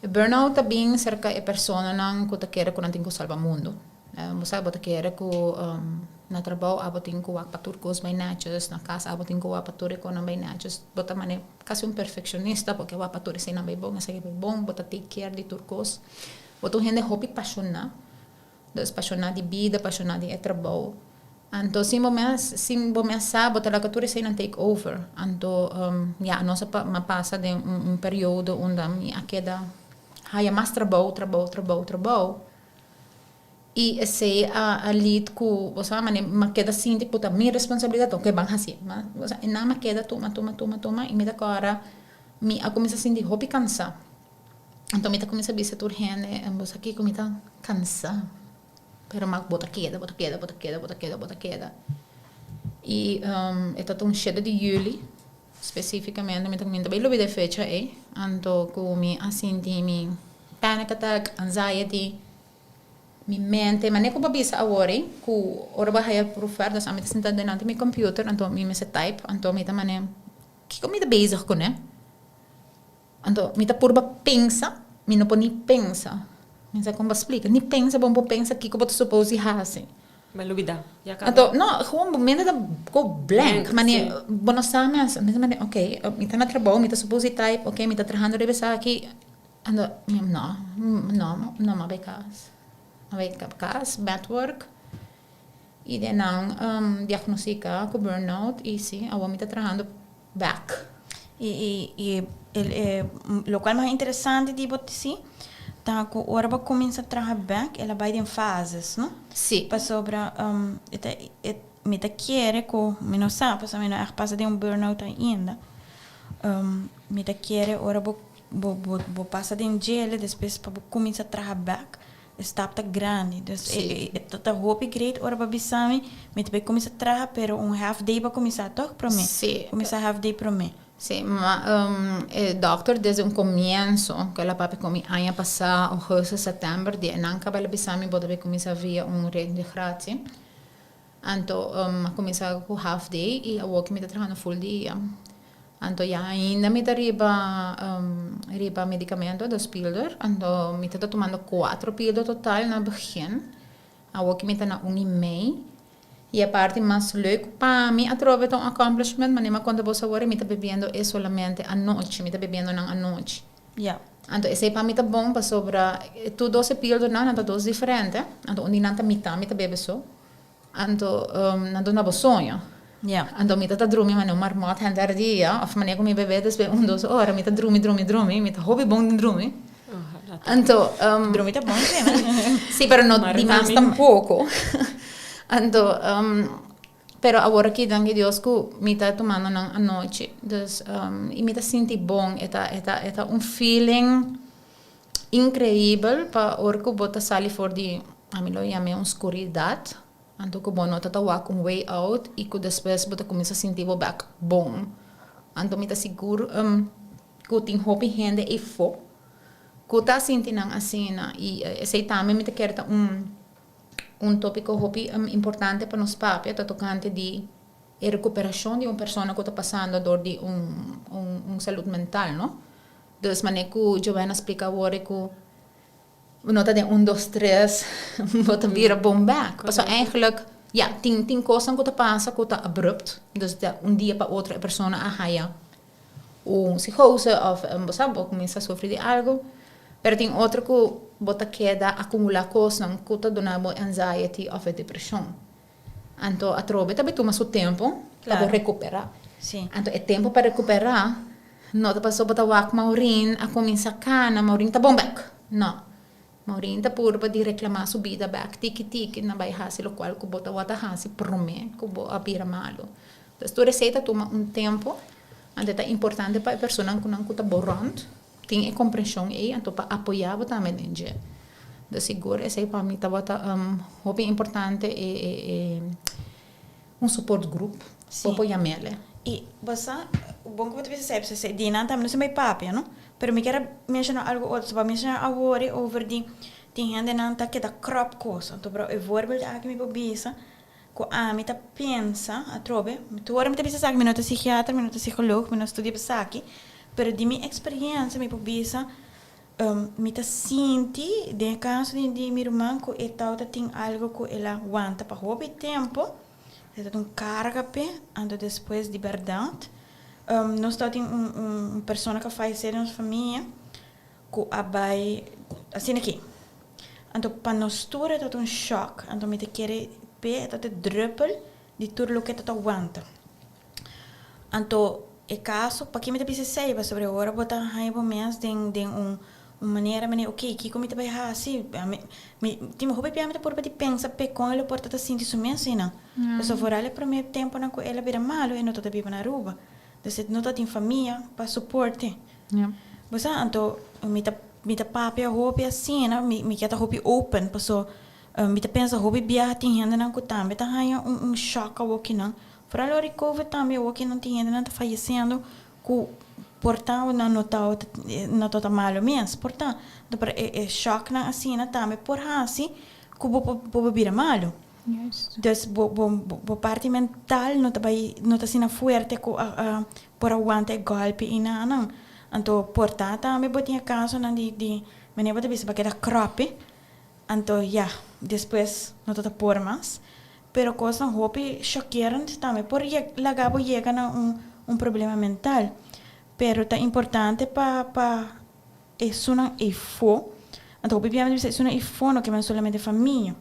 e burnout ta bin serka e personanan ku ta kere ku nan tin ku salba mundu. Bo sa bo ta kere ku na trabou abo tin ku wak pa tur kos bai nètjes, na kas abo tin ku wak pa tur e kosnan bai nètjes. Bo ta manera kasi un perfekshonista bo ke wak pa tur eseinan bai bon, esaki bai bon, bo ta take care di tur kos. Bo ta un hende hopi pashoná. Dus pashoná di bida, pashoná di e trabou. Anto sin bo mes, sin bo mes sa, bo ta laga tur eseinan take over. Anto, ya, nos a pa, mi a pasa den un un periodo unda mi a keda haya mas trabou, trabou, trabou, trabou. I esei a a lead ku, bo sa, mane mi a keda sinti ku ta mi responsabilidat, oke, ban hasié. Ma, bo sa, e nan a keda tuma, tuma, tuma, tuma, i mi ta kòrda mi a kuminsá sinti hopi kansá. Anto mi ta kuminsá bisa tur hende, bo sa kiko mi ta kansá, pero ma bo ta keda, bo ta keda, bo ta keda, bo ta keda, bo ta keda. I e ta ta un shete di yüli, spesífikamente, mi ta mi ta bai lubida e fecha ei, anto ku mi a sinti mi panic attack, anxiety. Mi mente, manera ku bo a bisa awor ei, ku ora bo a haya proefwerk, dus ami ta sinta denanti mi computer, anto mi mester type, anto mi ta manera, kiko mi ta bezig kuné? Anto mi ta purba pensa, mi no por ni pensa. Mi sa kon bo splika, ni pensa bo no por pensa kiko bo ta suppose di hasi. Bo a lubida, ya kaba. Anto, no, gewoon bo mente ta go blank, manera bo no sa mes. Mi ta manera, ok, mi ta na trabou, mi ta suppose di type, ok, mi ta trahando riba esaki. Anto, mi, no, no, no m'a bai kas. M'a bai kas, network, i den nan diagnostica ku burnout i si, awor mi ta trahando bek. I i i el e lokual mas interesante di bo si ta ku ora bo kuminsá traha bek el a bai den fases, no? Si. Pasobra e ta e mi ta kere ku mi no sa pasobra mi no a pasa den un burnout ainda. Mi ta kere ora bo bo bo bo pasa den djele despues pa bo kuminsá traha bek E stap ta grandi. Dus e e ta hopi great ora bo bisa mi, mi ta bay cuminsa traha pero un half day pa cuminsa toch prome? Sí. Cuminsa half day prome. Sí, ma e dokter desde un comienzo cu el a papia cu mi aña pasa augustus, september di e nan caba el a bisa mi bo ta bay cuminsa via un reintegratie. Anto a cuminsa cu half day y awor cu mi ta trahando full dia. Anto ya ainda mi ta riba riba medicamento, dos pilder. Anto mi ta tumando cuatro pilder total na begin. Awor cu mi ta na un y mei. Y e parti mas leuk pa mi atrobe ta un accomplishment, manera mi a conta boso awor, mi ta bebiendo e solamente anochi, mi ta bebiendo nan anochi. Ya. Anto esei pa mi ta bon pasobra tur dos e pildernan nan ta dos diferente. Anto un di nan ta mitá mi ta bebe so. Anto nan duna bo soño. Ya. Anto mi ta ta drumi manera un marmot henter dia of manera ku mi bebe despues un dos ora mi ta drumi drumi drumi mi ta hopi bon den drumi. Anto Drumi ta bon si no? Si pero no dimas tampoko. Anto pero awor aki danki Dios ku mi ta tumando nan anochi dus i mi ta sinti bon e ta e ta e ta un feeling Increibel pa ora cu bo ta sali for di, ami lo yam'e un scuridad, anto cu bo no ta ta wak un way out y cu despues bo ta cuminsa sinti bo bek bon. Anto mi ta sigur cu tin hopi hende eyfo cu ta sinti nan asina y esey tambe mi ta kere ta un un topico hopi importante pa nos papia ta tocante di e recuperacion di un persona cu ta pasando door di un un salud mental no. Dus manera ku Joanne a splika awor e ku bo no ta den un dos tres bo ta bira bon bek. Pasobra eigenlijk ya tin tin kosnan ku ta pasa ku ta abrupt. Dus di un dia pa otro e persona a haya un psicose of bo sa bo kuminsa sufri di algu. Pero tin otro ku bo ta keda akumulá kosnan ku ta duna bo anxiety of e depreshon. Anto atrobe ta bay tuma su tempo pa bo recupera. Anto e tempo pa recupera no ta pasobra bo ta wak Maureen a cuminsa cana, Maureen ta bon bek. No. Maureen ta purba di reclama su bida bek tiki tiki na bay haci locual cu bo tawata haci prome cu bo a bira malo. Entonces tur esey ta tuma un tempo, anto e ta importante pa e personanan cu nan cu ta bo rond Tin e comprension ei anto pa apoya bo tambe den dje. De sigur esei pa mi tabata hopi importante e e e un support group bo por yam'ele. I bo sa, bon ku bo ta bisa esei, pasobra esei di nan tambe no sa bai papia no, pero mi kier a menshoná algu otro, so bo a menshoná awor over di tin hendenan ta keda kròp kos, anto pero e voorbeeld aki mi por bisa Ku ami ta pensa atrobe, tur ora mi ta bisa esaki, mi no ta psikiatra, mi no ta psikoloog, mi no studia pa esaki, pero di mi eksperiencia mi por bisa, mi ta sinti den e kaso di di mi ruman ku e tawata tin algo ku el a wanta pa hopi tempo, e ta un karga p'e, anto despues di bèrdat nos tabatin un un persona ku a fayesé den nos famia, Ku a bai asina aki. Anto pa nos tur e tabata un shock, anto mi ta kere p'e e tabata e druppel di tur loke e tabata wanta. Anto e kaso, paki mi ta bisa esei? Pasobra ora bo ta haña bo mes den den un un manera manera ok kiko mi ta bai hasi? Mi mi tin hopi bia mi ta purba di pensa p'e kon e lo por ta sinti su mes asina. Pasobra foral e prome temponan ku el a bira malu e no tabata biba na Aruba. Dus e no tabatin famia pa soporte. Bo sa, anto mi ta mi ta papia hopi asina, mi mi ke ta hopi open paso mi ta pensa hopi biaha tin hendenan ku tambe ta haña un un shock awokinan. Foral ora di covid tambe awokinan tin hendenan ta fayesiendo ku por ta nan no ta no ta ta malo mes, por ta. Anto pero e e shocknan asina tambe por hasi. ku bo por bira malu. Dus bo bo bo parti mental no ta bai no ta asina fuerte ku por a wanta e gòlpi i nan. Anto por ta tambe bo tin e kasonan di di manera bo ta bisa bo a keda kròpi anto ya despues no ta ta por mas. Pero kosnan hopi shòkerend tambe por laga bo yega na un un problema mental. Pero ta importante pa pa esunnan eifó, anto hopi bia mi ta bisa esunnan eifó no ke men solamente famia.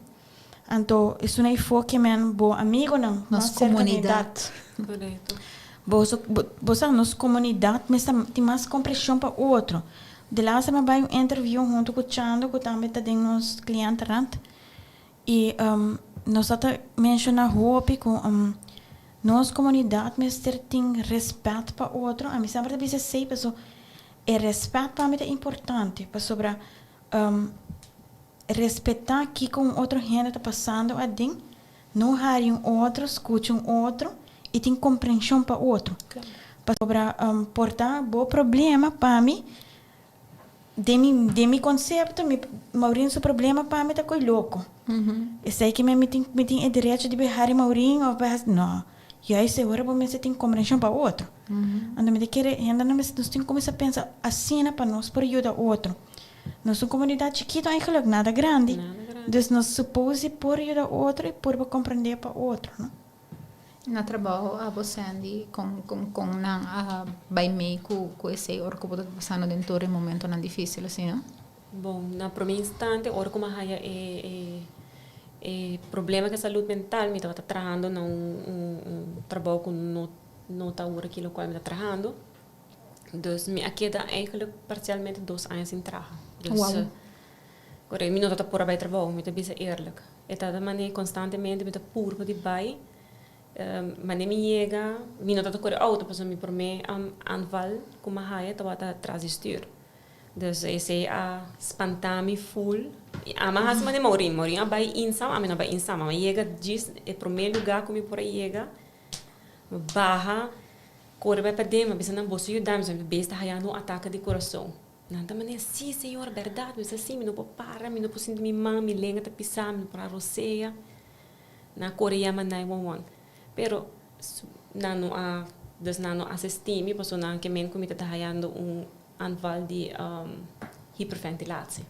Anto esun ei fo ke men bo amigonan Nos mas serka di komunidat. edat. Korekto. Boso bo bo sa nos komunidat mester tin mas kompreshon pa otro. De laatste mi a bai un interview huntu ku Chando ku tambe ta den nos klientenraad i nos a ta menshoná hopi ku nos komunidat mester tin respèt pa otro. Ami semper ta bisa esei paso e respèt pa mi ta importante pasobra Respetá kiko un otro hende ta pasando aden, no hari un otro, skucha un otro i tin komprenshon pa otro. Pasobra por ta bo problema pa mi, den mi den mi konsepto mi Maureen su problema pa mi ta koi loko. Esei ke mi tin mi tin e derecho di bai hari Maureen òf bai hasi, no. Juist e ora bo mester tin komprenshon pa otro. Anto mi ta kere hendenan mester nos tin ku kuminsá pensa asina pa nos por yuda otro. Nos un comunidad chikito eigenlijk, nada grandi. Nada grandi. Dus nos suppose di por yuda otro y purba comprende pa otro, no? Na trabou abo Sandy, con con con nan a bay mee cu cu esey ora cu bo ta pasando den tur e momentonan dificil asina? Bon, na prome instante ora cu mi a haya e e e problema cu e salud mental mi tabata trahando na un un un trabou cu no no ta awor aki locual mi ta trahando. Dus mi a keda eigenlijk parcialmente dos aña sin traha. Dus Wow. Correcto, mi no tabata por a bai trabou, mi ta bisa eerlijk. E tabata mane constantemente mi ta purba di bai, mane mi yega, mi no tabata kore auto pasobra mi prome aanval ku mi a haya tabata tras di stuur. Dus esei a spanta mi full. I ami a hasi mane Maureen, Maureen a bai insam, ami no a bai insam. Ami a yega djis e prome luga ku mi por a yega, mi baha. Kore bai paden, mi a bisa nan, Boso yuda mi, mi bes ta hayando un atake di kurason. Nan ta manera, Sí, señora, bèrdat. Mi bisa, Sí, mi no por para, mi no por sinti mi man, mi lenga ta pisá, mi no por arosea. Nan a kore yama 911. Pero nan no a, dus nan no asistí mi pasobra nan ke men ku mi ta hayando un aanval di hyperventilatie.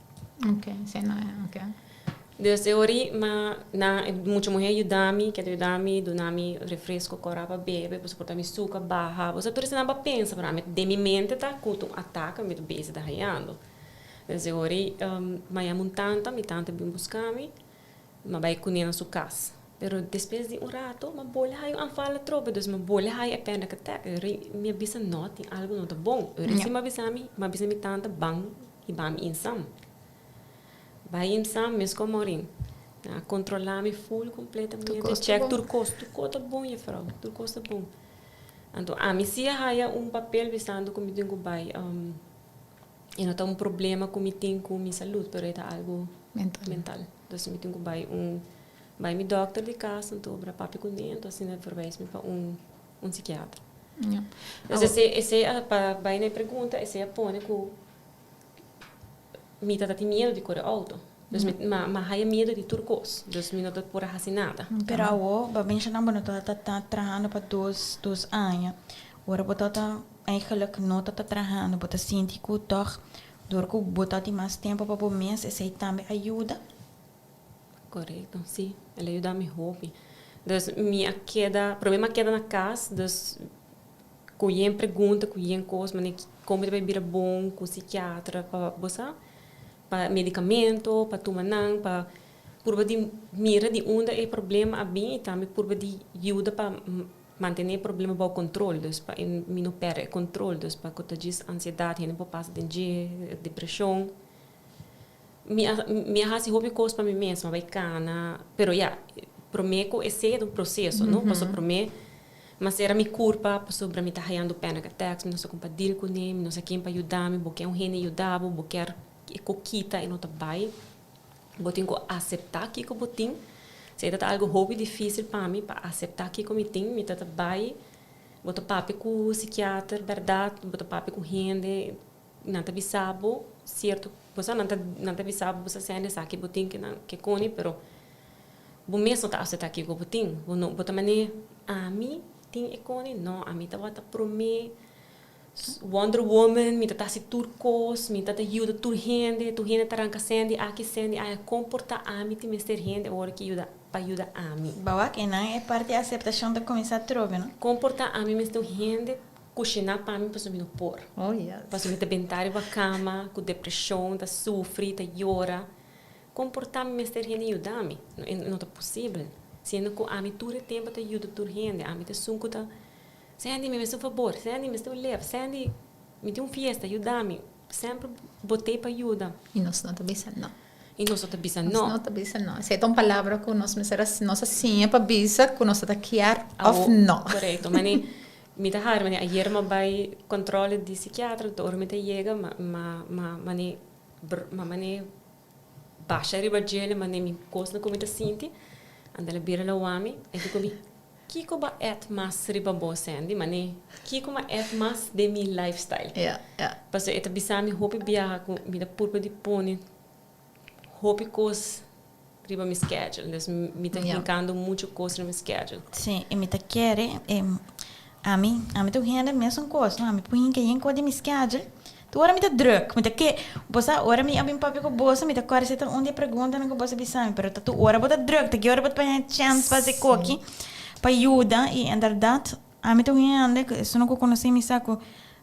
Ok, sí, no, ok. Dus e ori ma nan e mucha muher yuda mi, keda yuda mi, duna mi refresco kora pa bebe, pasobra por ta mi suka baha, bo sa tur esnan pa pensa, pero ami den mi mente ta ku ta un atake mi ta bezig ta hayando. Dus e ori mi a yama un tanta, mi tanta bin buska mi, mi a bai kuné na su kas. Pero despues di un rato mi a bole haya un anval atrobe, dus mi a bole haya e panic attack. E ori mi a bisa no, tin algu no ta bon. E ori si mi a bisa mi, mi a bisa mi tanta ban hiba mi insam. Bai insam mes con Maureen. Nan a controla mi full completamente. Check tur cos. Tur cos ta bon juffrouw. Tur cos ta bon. Anto ami si a haya un papel bisando cu mi tin cu bai e no ta un problema cu mi tin cu mi salud pero e ta algo mental. Dus mi tin cu bai un bai mi dokter di cas anto obra papia cu ne anto asina e verwijs mi pa un un psikiater. Dus esey esey a pa bai na e pregunta esey a pone cu Mi ta tin miedu di kore outo. Dus mi mi a haya miedu di tur kos. Dus mi no ta por a hasi nada. Pero awo bo a menshoná bo no tabata ta trahando pa dos dos aña. Ora bo tabata eigenlijk no tabata trahando bo ta sinti ku tòg dor ku bo tabatin mas tempu pa bo mes esei tambe a yuda? Korekto, si. El a yuda mi hopi. Dus mi a keda, promé mi a keda na kas, dus Ku yen pregunta, ku yen kos, manera kon bo ta bai bira bon ku sikiatra pa bo sa, pa medikamento, pa tuma nan, pa purba di mira di unda e problema a bin i tambe purba di yuda pa mantené e problema bou kontrol, dus pa e mi no pèrdè e kontrol, dus pa ku ta djis ansiedat hende por pasa den dje, depreshon. Mi a mi a hasi hopi kos pa mi mes, mi a bai kana, pero ya, promé ku esei ta un proseso, no? Pasobra promé mi a sera mi kurpa pasobra mi ta hayando panic attacks, mi no sa kon pa deal kuné, mi no sa ken pa yuda mi, bo ke un hende yuda bo, bo kier e kokita e no ta bai. Bo tin ku aseptá kiko bo tin. Esei ta algu hopi difísil pa mi, pa aseptá kiko mi tin. Mi ta ta bai, bo ta papia ku sikiater bèrdat, bo ta papia ku hende, Nan ta bisa bo sierto Bo sa nan ta nan ta bisa bo, bo sa sende esaki bo tin ke nan ke koni pero bo mes no ta aseptá kiko bo tin. Bo no bo ta manera ami tin e koni? No, ami tabata promé Wonder Woman, mi ta ta hasi tur kos, mi ta ta yuda tur hende, tur hende ta ranka sendi aki sendi aya, kon por ta ami tin mester hende ora ki yuda pa yuda ami? Bawak e nan e parti aseptashon ta kuminsá trobe, no? Kon por ta ami mester un hende kushiná pa mi pasobra mi no por? Oh yes. Pasobra mi ta bentá riba kama ku depreshon, ta sufri, ta yora. Kon por ta mi mester hende yuda mi? No ta posibel. Siendo ku ami tur e tempu ta yuda tur hende, ami ta esun ku ta Sandy, mi mester un fabor. Sandy, mi mester un lef. Sandy, mi tin un fiesta, yuda mi. Semper bo t'ei pa yuda. I nos no ta bisa no. I nos no ta bisa no. Nos no ta bisa no. Esei ta un palabra ku nos mester a, nos a siña pa bisa ku nos ta ta kier òf no. Korekto. Mane, mi ta hari, mane ayer mi a bai kòntròle di sikiatra, anto ora mi ta yega, ma, ma, ma, mane, ma mane basha riba djele, mane mi kosnan ku mi ta sinti, anto el a bira lawa mi, e di ku mi. Kiko bo a add mas riba bo, Sandy? Mane, kiko mi a add mas den mi lifestyle? Ja, ja. Pasobra e ta bisa mi hopi biaha ku mi ta purba di pone hopi kos riba mi schedule. Dus mi ta hinkando muchu kos riba mi schedule. Sí, i mi ta kere, ami, ami ta un hende mesun kos, no? Ami por hinka yen kos den mi schedule. Tur ora mi ta druk, mi ta ke, bo sa ora mi a bin papia ku boso mi ta kòrda si ta un di e preguntanan ku boso a bisa mi, pero ta tur ora bo ta druk, ta ki ora bo ta paña chèns pa hasi koki, pa yuda i inderdat ami ta un hende ku esun ku konosé mi sa ku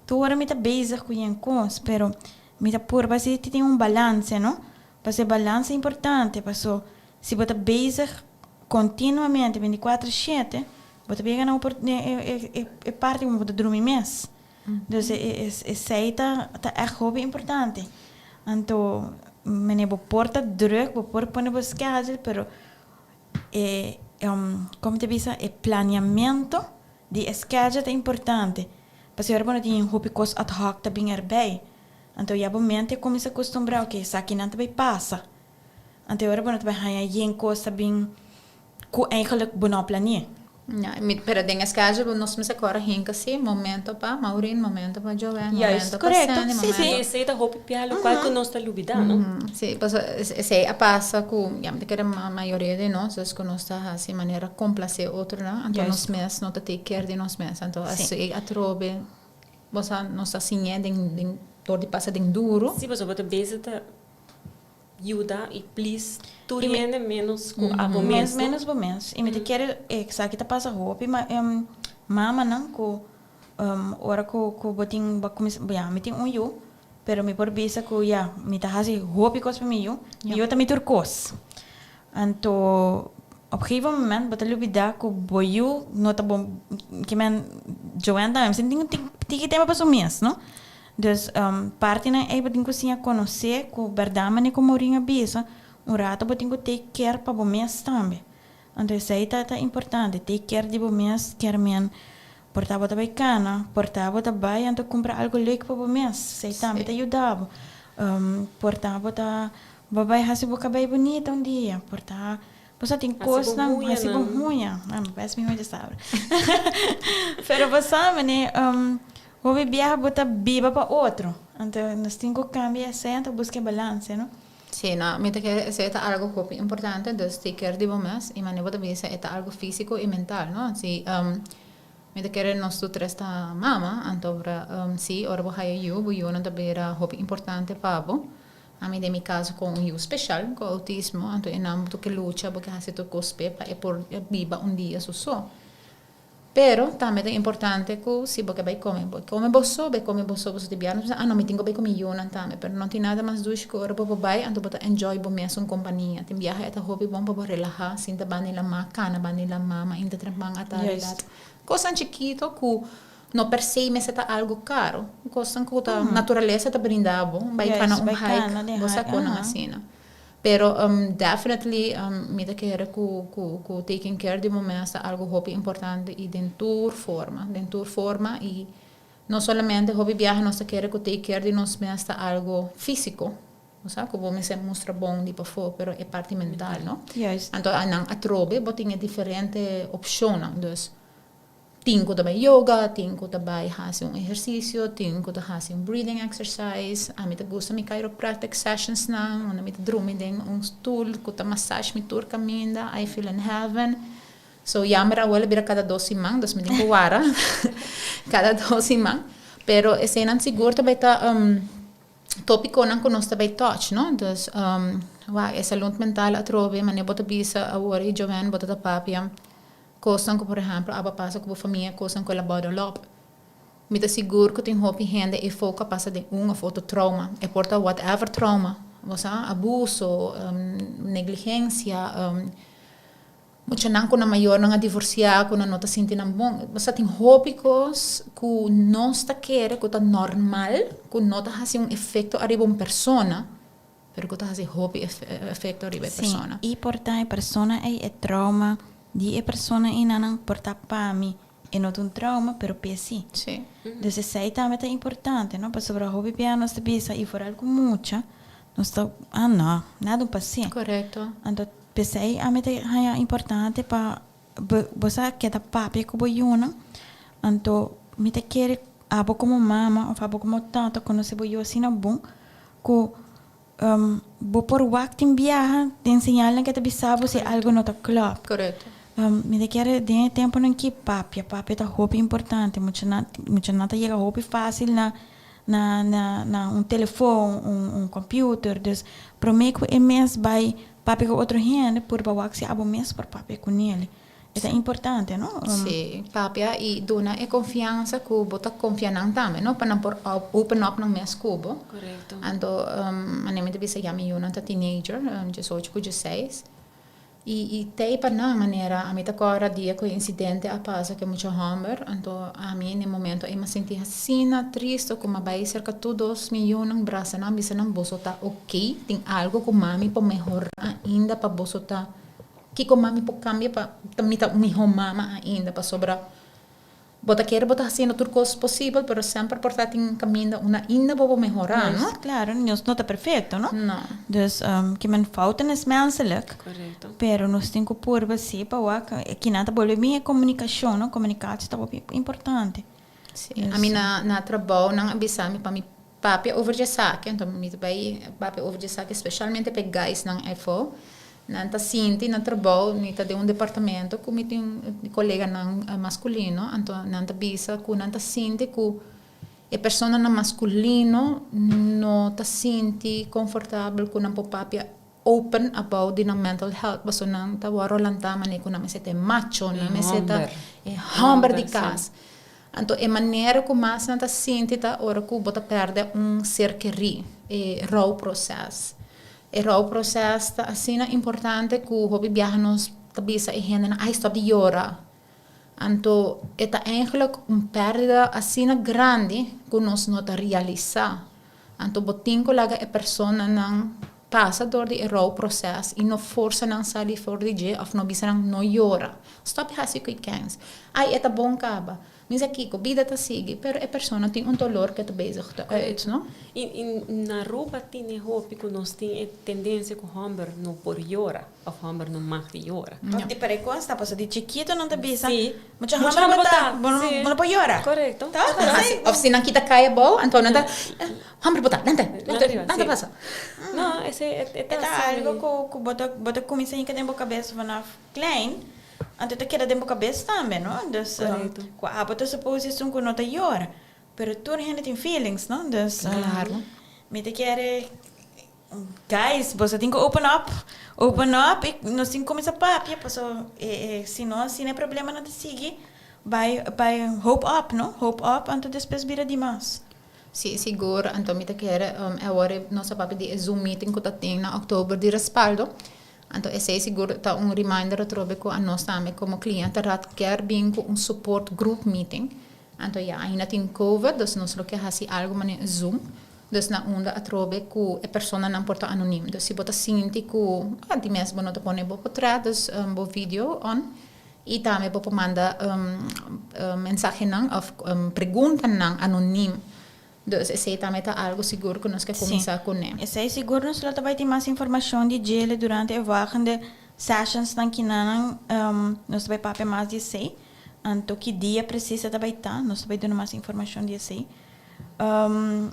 tur ora mi ta bezig ku yen kos, pero mi ta purba si tin un balanse no, pasobra e balanse importante, paso si bo ta bezig kontinuamente bintikuater shete bo ta yega na e parti ku bo ta drumi mes. Dus esei ta ta ègt hopi importante. Anto mene bo por ta drùk, bo por pone bo schedule, pero e komo ta bisa e planeamento di e schedule ta importante. Pasobra ora bo no tin hopi kos ad hoc ta bin erbij. Anto ya bo mente a kuminsá kustumbrá, oke esakinan ta bai pasa. Anto e ora bo no ta bai haña yen kos ta bin Ku eigenlijk bo no a plane'é. Ja, mi, pero den es caso bo nos mester kòrda hinka si, momento pa Maureen, momento pa Joanne, Juist, momento pa korekto. Sandy, Sí, momento. sí. Esei ta hopi pia lokual ku nos ta lubidá, no? Sí, pasobra esei a pasa ku, ya, mi ta kere mayoria di nos, dus ku nos ta hasi manera komplasé otronan, anto nos Juist. mes no ta take care di nos mes, anto Sí. esei atrobe bo sa nos ta siñ'é den den dor di pasa den duru. Sí, pasobra bo ta bezig ta Yuda y please tur hende menos cu abo mes, no? Menos bo mes. Y mi ta kere esaki ta pasa hopi mamanan cu ora cu cu bo tin bo a cuminsa ya mi tin un yu pero mi por bisa cu ya mi ta haci hopi cos pa mi yu, mi yu ta mi tur cos. Anto op gegeven moment bo ta lubida cu bo yu no ta bo kimen Joanne tambe mi sinti tin tiki tempo pa su mes no. Dus partinan ei bo tin ku siña konosé ku bèrdat manera ku Maureen a bisa, un rato bo tin ku take care pa bo mes tambe. Anto esei ta ta importante, take care di bo mes kier men por ta bo ta bai kana, por ta bo ta bai anto kumpra algu leuk pa bo mes, esei tambe ta yuda bo. Por ta bo ta bo bai hasi bo kabei bunita un dia, por ta bo sa tin kosnan, hasi bo huña, bes mi huña djasabra. Pero bo sa manera Hopi biaha bo ta biba pa otro, anto nos tin ku kambia esei anto buska e balanse, no? Sí, no, mi ta kere esei ta algo hopi importante, dus take care di bo mes, i manera bo ta bisa e ta algo físiko i mental, no? Si, mi ta kere nos tur tres ta mama, anto ora, sí, ora bo haya yu, bo yunan ta bira hopi importante pa bo. Ami den mi kaso ku un yu speshal, ku outismo, anto e nan bo tur ke lucha, bo ke hasi tur kos p'e pa e por biba un dia su so. Pero tambe ta importante ku si bo ke bai kome, bo kome bo so, bai kome bo so, boso ta biaha, nos bisa, ah no mi tin ku bai ku mi yunan tambe, pero no tin nada mas dushi ku ora bo por bai anto bo ta enjoy bo mesun kompania. Tin biaha e ta hopi bon pa bo relahá, sinta banda di lamá, kana banda di lamá, mainta trempan atardi lat. Kosnan chikito ku no per se mester ta algu karo, kosnan ku ta naturalesa ta brinda bo, bai kana un hike, bo sa konan asina. Pero definitely mi ta kere ku ku ku taking care di bo mes ta algo hopi importante i den tur forma, den tur forma i no solamente hopi biaha nos ta kere ku take care di nos mes ta algo físiko, bo sa, ku bo mester mustra bon di pafó, pero e parti mental no. Juist. Anto nan atrobe bo tin e diferente opshonnan, dus. Tin ku ta bai yoga, tin ku ta bai hasi un ehersisio, tin ku ta hasi un breathing exercise. Ami ta gusta mi chiropractic sessions nan, unda mi ta drumi den un stul ku ta massage mi tur kaminda. I feel in heaven. So jammer awor a bira kada dos siman, dus mi tin ku wara kada dos siman. Pero eseinan sigur ta bai ta topikonan ku nos ta bai touch, no? Dus wak e salud mental atrobe, manera bo ta bisa awor e joven bo ta ta papia kosnan ku por ehempel abo a pasa ku bo famia, kosnan ku el a bottle up. Mi ta sigur ku tin hopi hende efo ku a pasa den un of otro trauma. E por ta whatever trauma, bo sa, abuso, negligensia, Muchanan ku nan mayornan a divorsiá, ku nan no ta sinti nan bon. Bo sa tin hopi kos ku nos ta kere ku ta normal, ku no ta hasi un efekto ariba un persona, pero ku ta hasi hopi efekto ariba e persona. Sí, i por ta e persona ei e trauma di e persona einanan por ta pa mi e no ta un trauma, pero p'e sí. Sí. Dus esei tambe ta importante, no? Pasobra hopi bia nos ta bisa i foral ku mucha, nos ta, ah no, nada un pas'é. Korekto. Anto P'esei ami ta haña importante pa bo sa keda papia ku bo yunan. Anto mi ta kere abo komo mama òf abo komo tata konosé bo yu asina bon ku bo por wak tin biaha den señalnan ke ta bisa bo si algu no ta klòp. Korekto. Mi ta kere den e tempunan ki papia, papia ta hopi importante. Muchanan muchanan ta yega hopi fásil na na na na un telefon, un un computer. Dus promé ku e mes bai Papia ku otro hende purba wak si abo mes por papia ku nel. E ta importante, no? Sí, papia i duna e konfiansa ku bo ta konfia nan tambe, no? Pa nan por open up nan mes ku bo. Korekto. Anto, manera mi ta bisa ya mi yunan ta teenager, diesocho ku dieseis. I i t'ei pa nan manera ami ta kòrda dia ku e insidente a pasa ku e mucha hòmber, anto ami na e momento ei mi a sinti asina tristu ku mi a bai serka tur dos mi yunan, brasa nan, bisa nan boso ta ok. Tin algo ku mami por mehorá ainda pa boso ta kiko mami por kambia pa mi ta un mihó mama ainda pasobra bo ta kere bo ta hasiendo tur kos posibel pero semper por ta tin kaminda unda ainda bo por mehorá no. Dus klaro nos no ta perfekto no. No. Dus kimen fouten is menselijk. Korekto. Pero nos tin ku purba si pa wak kinan ta bolbe bin e komunikashon no komunikatie ta hopi importante. Si ami na na trabou nan a bisa mi pa mi Papia over dje esaki, anto mi ta bai papia over dje esaki specialmente pa e guysnan afo. Nan ta sinti na trabou, mi ta den un departamento ku mi tin koleganan maskulino, anto nan ta bisa ku nan ta sinti ku e personanan maskulino no ta sinti konfortabel ku nan por papia open about di nan mental health pasobra nan ta wòrdu lantá manera ku nan mester ta e macho, nan mester ta e hòmber di kas. Anto e manera ku mas nan ta sinti ta ora ku bo ta pèrdè un ser kerí, e rouproses. E rouproses ta asina importante ku hopi biaha nos ta bisa e hendenan, ai stòp di yora. Anto e ta eigentlik un pèrdida asina grandi ku nos no ta realisá. Anto bo tin ku laga e personanan pasa dor di e rouproses i no forsa nan sali for di dje òf no bisa nan no yora. Stòp di hasi ku e kèns. Ai, e ta bon kaba. Mi sa kiko, bida ta sigui, pero e persona tin un dolor ku e ta bezig te uit, no? I i na Aruba tin e hopi ku nos tin e tendensia ku hòmber no por yora òf hòmber no mag di yora. Òf di pare kos ta pasobra di chikito nan ta bisa, Sí. Mucha hòmber bo ta, bo no por yora. Korekto. Ta así. Òf si nan kita kai abou, anto nan ta, hòmber bo ta, lanta, lanta, lanta pasa. No, esei e ta E ta algo ku bo ta bo ta kuminsá hinka den bo kabes vanaf klein. Anto ta keda den bo kabes tambe, no? Dus, ku abo ta suppose esun ku no ta yora. Pero tur hende tin feelings, no? Dus, mi ta kere, guys, boso tin ku open up. Open up i nos tin ku kuminsá papia, paso si no asina e problemanan ta sigui bai bai hope up, no? Hope up, anto despues bira dimas. Sí, sigur. Anto mi ta kere, awor nos a papia di e Zoom meeting ku ta tin na òktober di respaldo. Anto esei sigur ta un reminder atrobe ku anos tambe komo kliente rat kier bin ku un support group meeting. Anto ya ainda tin covid dus nos lo ke hasi algu manera zoom dus na unda atrobe ku e personanan por ta anonim. Dus si bo ta sinti ku di mes bo no ta pone bo potret dus bo video on i tambe bo por manda mensahenan of preguntanan anonim. Dus esei tambe ta algu sigur ku nos ke kuminsá kuné. Esei sigur nos lo ta bai tin mas informashon di djele durante e volgende sessionsnan kinanan nos ta bai papia mas di esei. Anto ki dia precies e ta bay ta, nos ta bay duna mas informacion di esey.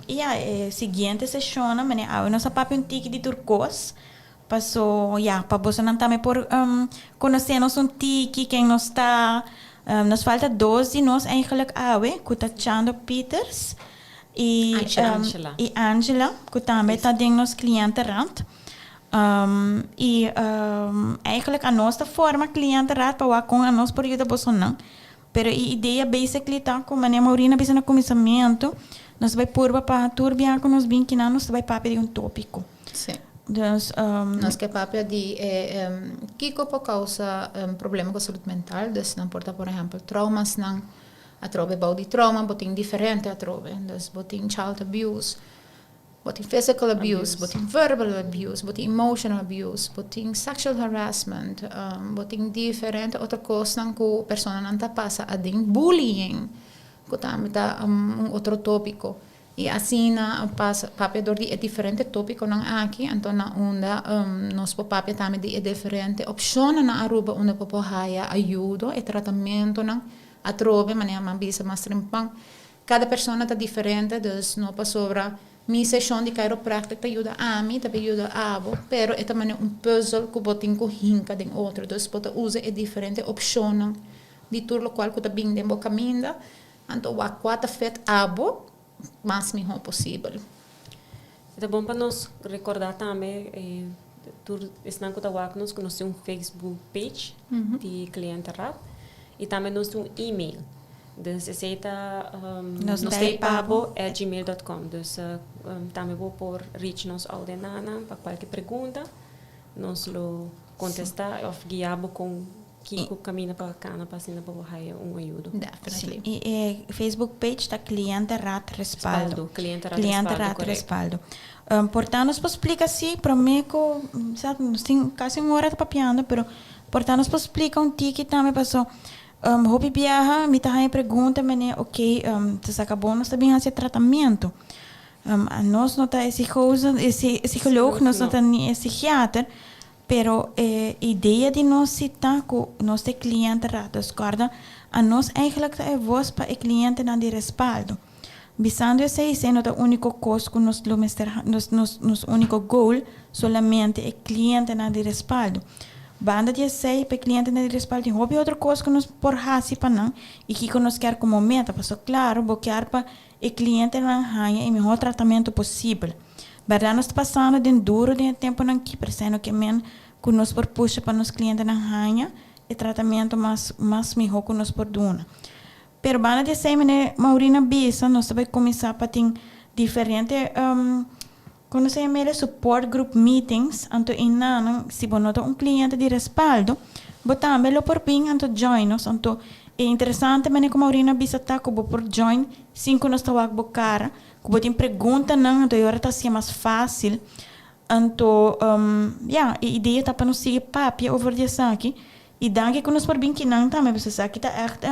Y ya, e siguiente sesionnan, manera awe nos a papia un tiki di tur cos, paso ya, pa bosonan tambe por conoce nos un tiki, ken nos ta. Nos falta dos di nos eigenlijk awe, cu ta Chando Pieters y Angela. y Angela, cu tambe ta den nos cliëntenraad. Y eigenlijk anos ta forma cliëntenraad pa wak con anos por yuda bosonan. Pero e idea basically ta cu manera Maureen a bisa na cuminsamentu, nos ta bay purba pa tur biaha cu nos bin kinan nos ta bay papia di un topico. Sí. Dus. Nos ke papia di e kiko por causa problema cu salud mental, dus nan por ta por ehempel traumasnan, atrobe bou di trauma bo tin diferente atrobe, dus bo tin child abuse, Bo tin physical abuse, bo tin verbal abuse, bo tin emotional abuse, bo tin sexual harassment, bo tin diferente otro kosnan ku personanan ta pasa aden, bullying ku tambe ta un otro topiko. I asina pasa papia dor di e diferente topikonan aki, anto na unda nos por papia tambe di e diferente opshonnan na Aruba unda bo por haya ayudo, e tratamentonan atrobe manera mi a bisa mas trempan. Kada persona ta diferente, dus no pasobra mi seshon di chiropractic ta yuda ami, ta yuda abo, pero e ta manera un puzzel ku bo tin ku hinka den otro. Dus bo ta usa e diferente opshonnan di tur lokual ku ta bin den bo kaminda, anto wak kua ta fit abo mas mihó posibel. E ta bon pa nos rekordá tambe tur esnan ku ta wak nos ku nos tin un Facebook page di Cliëntenraad i tambe nos tin un email. Dus esei ta nostaypabo@gmail.com. Dus tambe bo por reach nos oudernan pa kualke pregunta. Nos lo kontestá òf guia bo kon Kiko kaminda pa kana pa asina pa bo haya un ayudo. Definitely. Sí, i e Facebook page ta Cliëntenraad Respaldo. Respaldo, Cliëntenraad Respaldo, Cliëntenraad correcto. Respaldo. Por ta nos por splika si prome ku sa nos tin kasi un ora ta papiando pero por ta nos por splika un tiki tambe paso hopi biaha mi ta haña pregunta mene ok ta saka bo nos ta bin hasi e tratamiento. Anos no ta e psicoloog nos no ta ni e psikiater. Pero e idea di nos si ta cu nos ta e cliente raad. Dus corda, anos eigenlijk ta e voz pa e clientenan di respaldo. Bisando esey, esey no ta unico cos cu nos lo mester nos nos nos unico goal solamente e clientenan di respaldo. Banda di esey, pa e clientenan di respaldo tin hopi otro cos cu nos por haci pa nan y kico nos kier como meta. Pasobra claro, bo kier pa e clientenan haña e mihor tratamento posibel. Berdad nos ta pasando den duro den e temponan ki, pero esei no ke men ku nos por pusha pa nos clientenan haña e tratamento mas mas miho ku nos por duna. Pero banda di esei mene Maureen a bisa nos ta bai kuminsá pa tin diferente kon nos a yama el support group meetings anto enanan si bo no ta un cliente di respaldo bo tambe lo por bin anto join nos anto e interesante mene ku Maureen a bisa ta ku bo por join sin ku nos ta wak bo kara Ku bo tin preguntanan anto e ora ta hacié mas fácil. Anto, ya, e idea ta pa nos sigui papia over di esaki. I danki ku nos por bin kinan tambe, pasobra esaki ta ègt,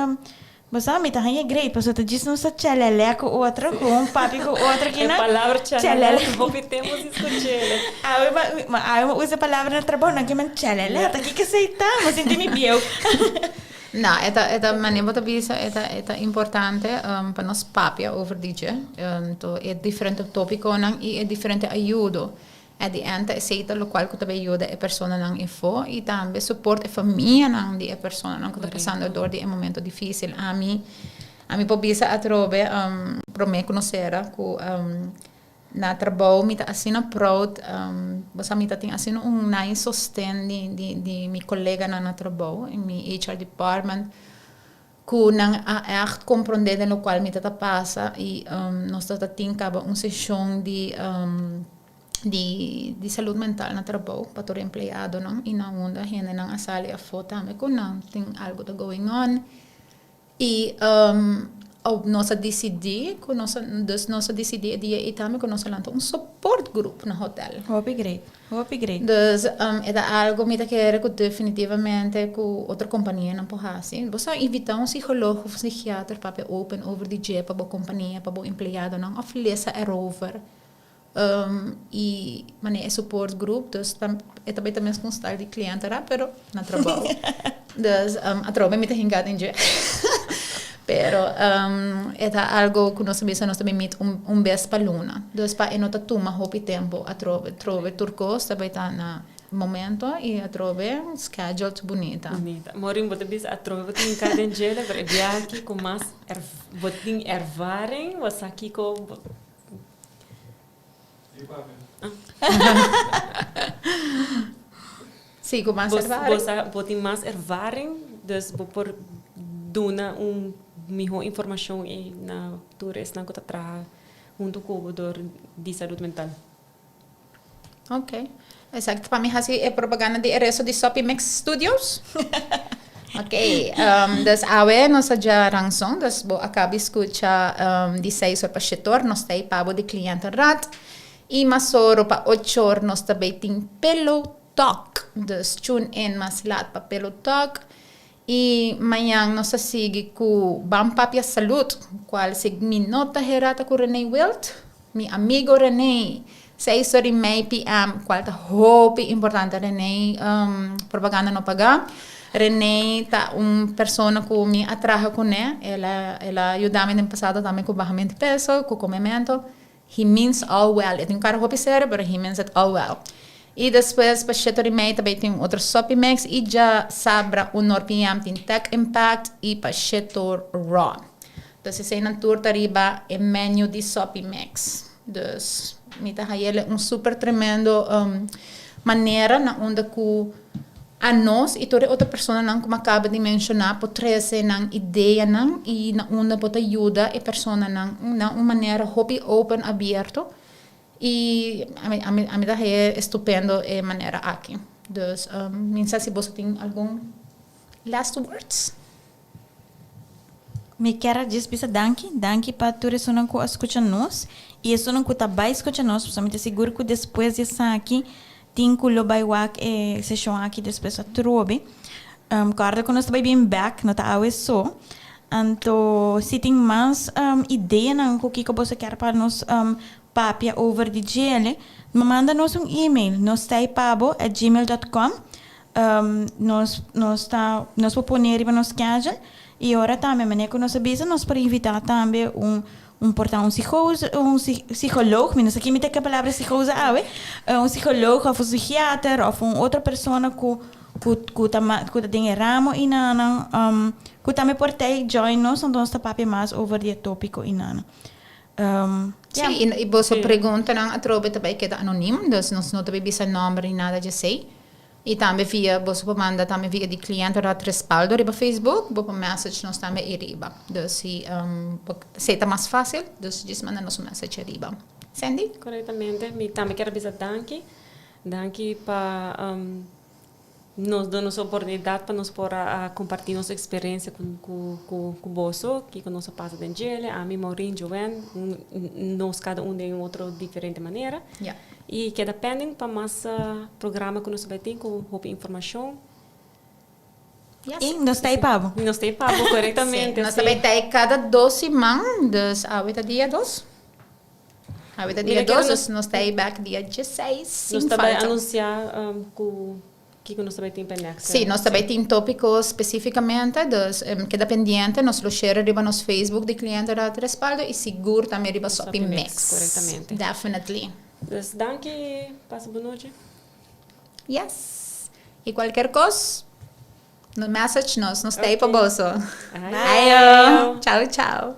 bo sa, mi ta haña great, pasobra ta djis nos ta chalèlè ku otro, ku un papia ku otro E kinan. palabra Chalèlè. chalèlè hopi tempu sin skuch'é. Awe ma, awe mi usa e palabra na trabou, nan ke men chalèlè, ta kiko esei ta? Mi sinti mi bieu. No, e ta, e ta, manera bo ta bisa, e ta, e ta importante pa nos papia over di dje. Anto e diferente topiconan y e diferente ayudo. At the end ta esey ta locual cu ta bay yuda e personanan efo y tambe support e famianan di e personanan cu ta pasando door di e momento dificil. Ami, ami por bisa atrobe prome cu nos cera cu Na trabou mi ta asina proud, bo sa mi ta tin asina un nice sosten di di di mi coleganan na trabou en mi HR department cu nan a echt comprende den locual mi ta ta pasa y nos ta ta tin caba un sesion di di di salud mental na trabou pa tur empleadonan y na unda hendenan a sali afo tambe cu nan tin algo ta going on. I nos a disidí ku nos a, dus nos a disidí e dia ei tambe ku nos a lanta un support group na hotel. Hopi great, hopi great. Dus e ta algu mi ta kere ku definitivamente ku otro kompanianan por hasi. Bo sa invitá un psikoloog of psikiater papia open over di dje pa bo kompania, pa bo empleadonan òf lesa erover. Y manera e support group, dus e ta bay ta mes con style di cliëntenraad, pero na trabou. Dus atrobe mi ta hinga den dje. Pero um, e ta algo ku nos bisa nos ta bin meet un bes pa luna. Dus pa e no ta tuma hopi tempo atrobe. Trobe tur kos ta bai ta na momento i atrobe scheduled bunita. Bunita. Maureen, bo ta bisa atrobe bo tin ka den djele, pero e biaha aki ku mas bo tin ervaring, bo sa kiko bo. Sí, ku mas ervaring. Bo sa, bo tin mas ervaring, dus bo por duna un mihó informashon ei na tur esnan ku ta traha huntu ku bo dor di salud mental. Ok. Exacto. Pa mi hasi e propaganda di e resto di Soppy Mix Studios. Ok. Dus awe nos a dja ranson. Dus bo a kabi skucha di seis or pa shete or. Nos ta ei pa bo di Cliëntenraad. I mas oro pa ocho or nos ta bay tin Pillow Talk. Dus tune in mas laat pa Pillow Talk. I mañan nos ta sigui ku Ban Papia Salud, kual si mi no ta hera ta ku Rene Wild, mi amigo Rene, seis or i mei PM, kual ta hopi importante Rene, propaganda no paga. Rene ta un persona ku mi a traha kuné, el a el a yuda mi den pasado tambe ku bahamento di peso, ku komemento. He means all well. E tin un kara hopi serio, pero he means it all well. I despues pa shete ora i mei ta bay tin otro Soppy Mix i dja sabra un or PM tin Tech Impact i pa shete or Raw. Dus eseinan tur ta riba e menu di Soppy Mix. Dus mi ta hayele un super tremendo manera na unda ku anos i tur e otro personanan ku mi a kaba di menshoná por trese nan ideanan i na unda bo ta yuda e personanan na un manera hopi open, abierto i ami ami ami ta haña estupendo e manera aki. Dus mi sa si boso tin algun last words. Mi kier a djis bisa danki, danki pa tur esunnan ku a skucha nos i esunnan ku ta bai skucha nos, pasobra mi ta sigur ku despues di esaki tin ku lo bai wak e seshon aki despues atrobe. Kòrda ku nos ta bai bin bèk, no ta awe so. Anto si tin mas ideanan ku kiko boso kier pa nos papia over di djele, manda nos un email, nos ta ei pa bo at gmail dot com. Nos nos ta nos por pone riba nos schedule y ora tambe manera cu nos a bisa nos por invita tambe un un por ta un psicoos un psicoloog mi no sa kimi ta ke palabra psicoose awe un psicoloog of un psichiater of un otro persona cu cu cu ta cu ta den e ramo inanan cu tambe por ta join nos anto nos ta papia mas over di e topico inanan. Sí, i boso preguntanan atrobe ta bai keda anonim, dus nos no ta bai bisa nomber ni nada djesei. I tambe via, boso por manda tambe via di Cliëntenraad Respaldo riba Facebook, bo por message nos tambe ei riba. Dus si esei ta mas fácil, dus djis manda nos un message riba. Sandy? Korektamente. Mi tambe kier a bisa danki. Danki pa Nos duna nos oportunidat pa nos por a kompartí nos eksperensia ku boso, kiko nos a pasa den djele, ami, Maureen, Joanne, nos kada un den un otro diferente manera. I keda pending pa mas programa ku nos ta bai tin ku hopi informashon. I nos ta ei pa bo. Nos ta ei pa bo, korektamente. Nos ta bai ta ei kada dos siman, dus awe ta dia dos. Awe ta dia dos, dus nos ta ei bek dia dieseis sin Nos ta bai falta. anunsiá ku kiko nos ta bai tin pa e next. Sí, nos ta bai tin tópiko spesífikamente, dus keda pendiente, nos lo share riba nos Facebook di Cliëntenraad Respaldo i sigur tambe riba Soppy Mix. Korektamente. Definitely. Dus danki, pasa bon nochi. Yes. I kualker kos, no message nos, nos ta ei pa boso. Ayo. Chao, chao.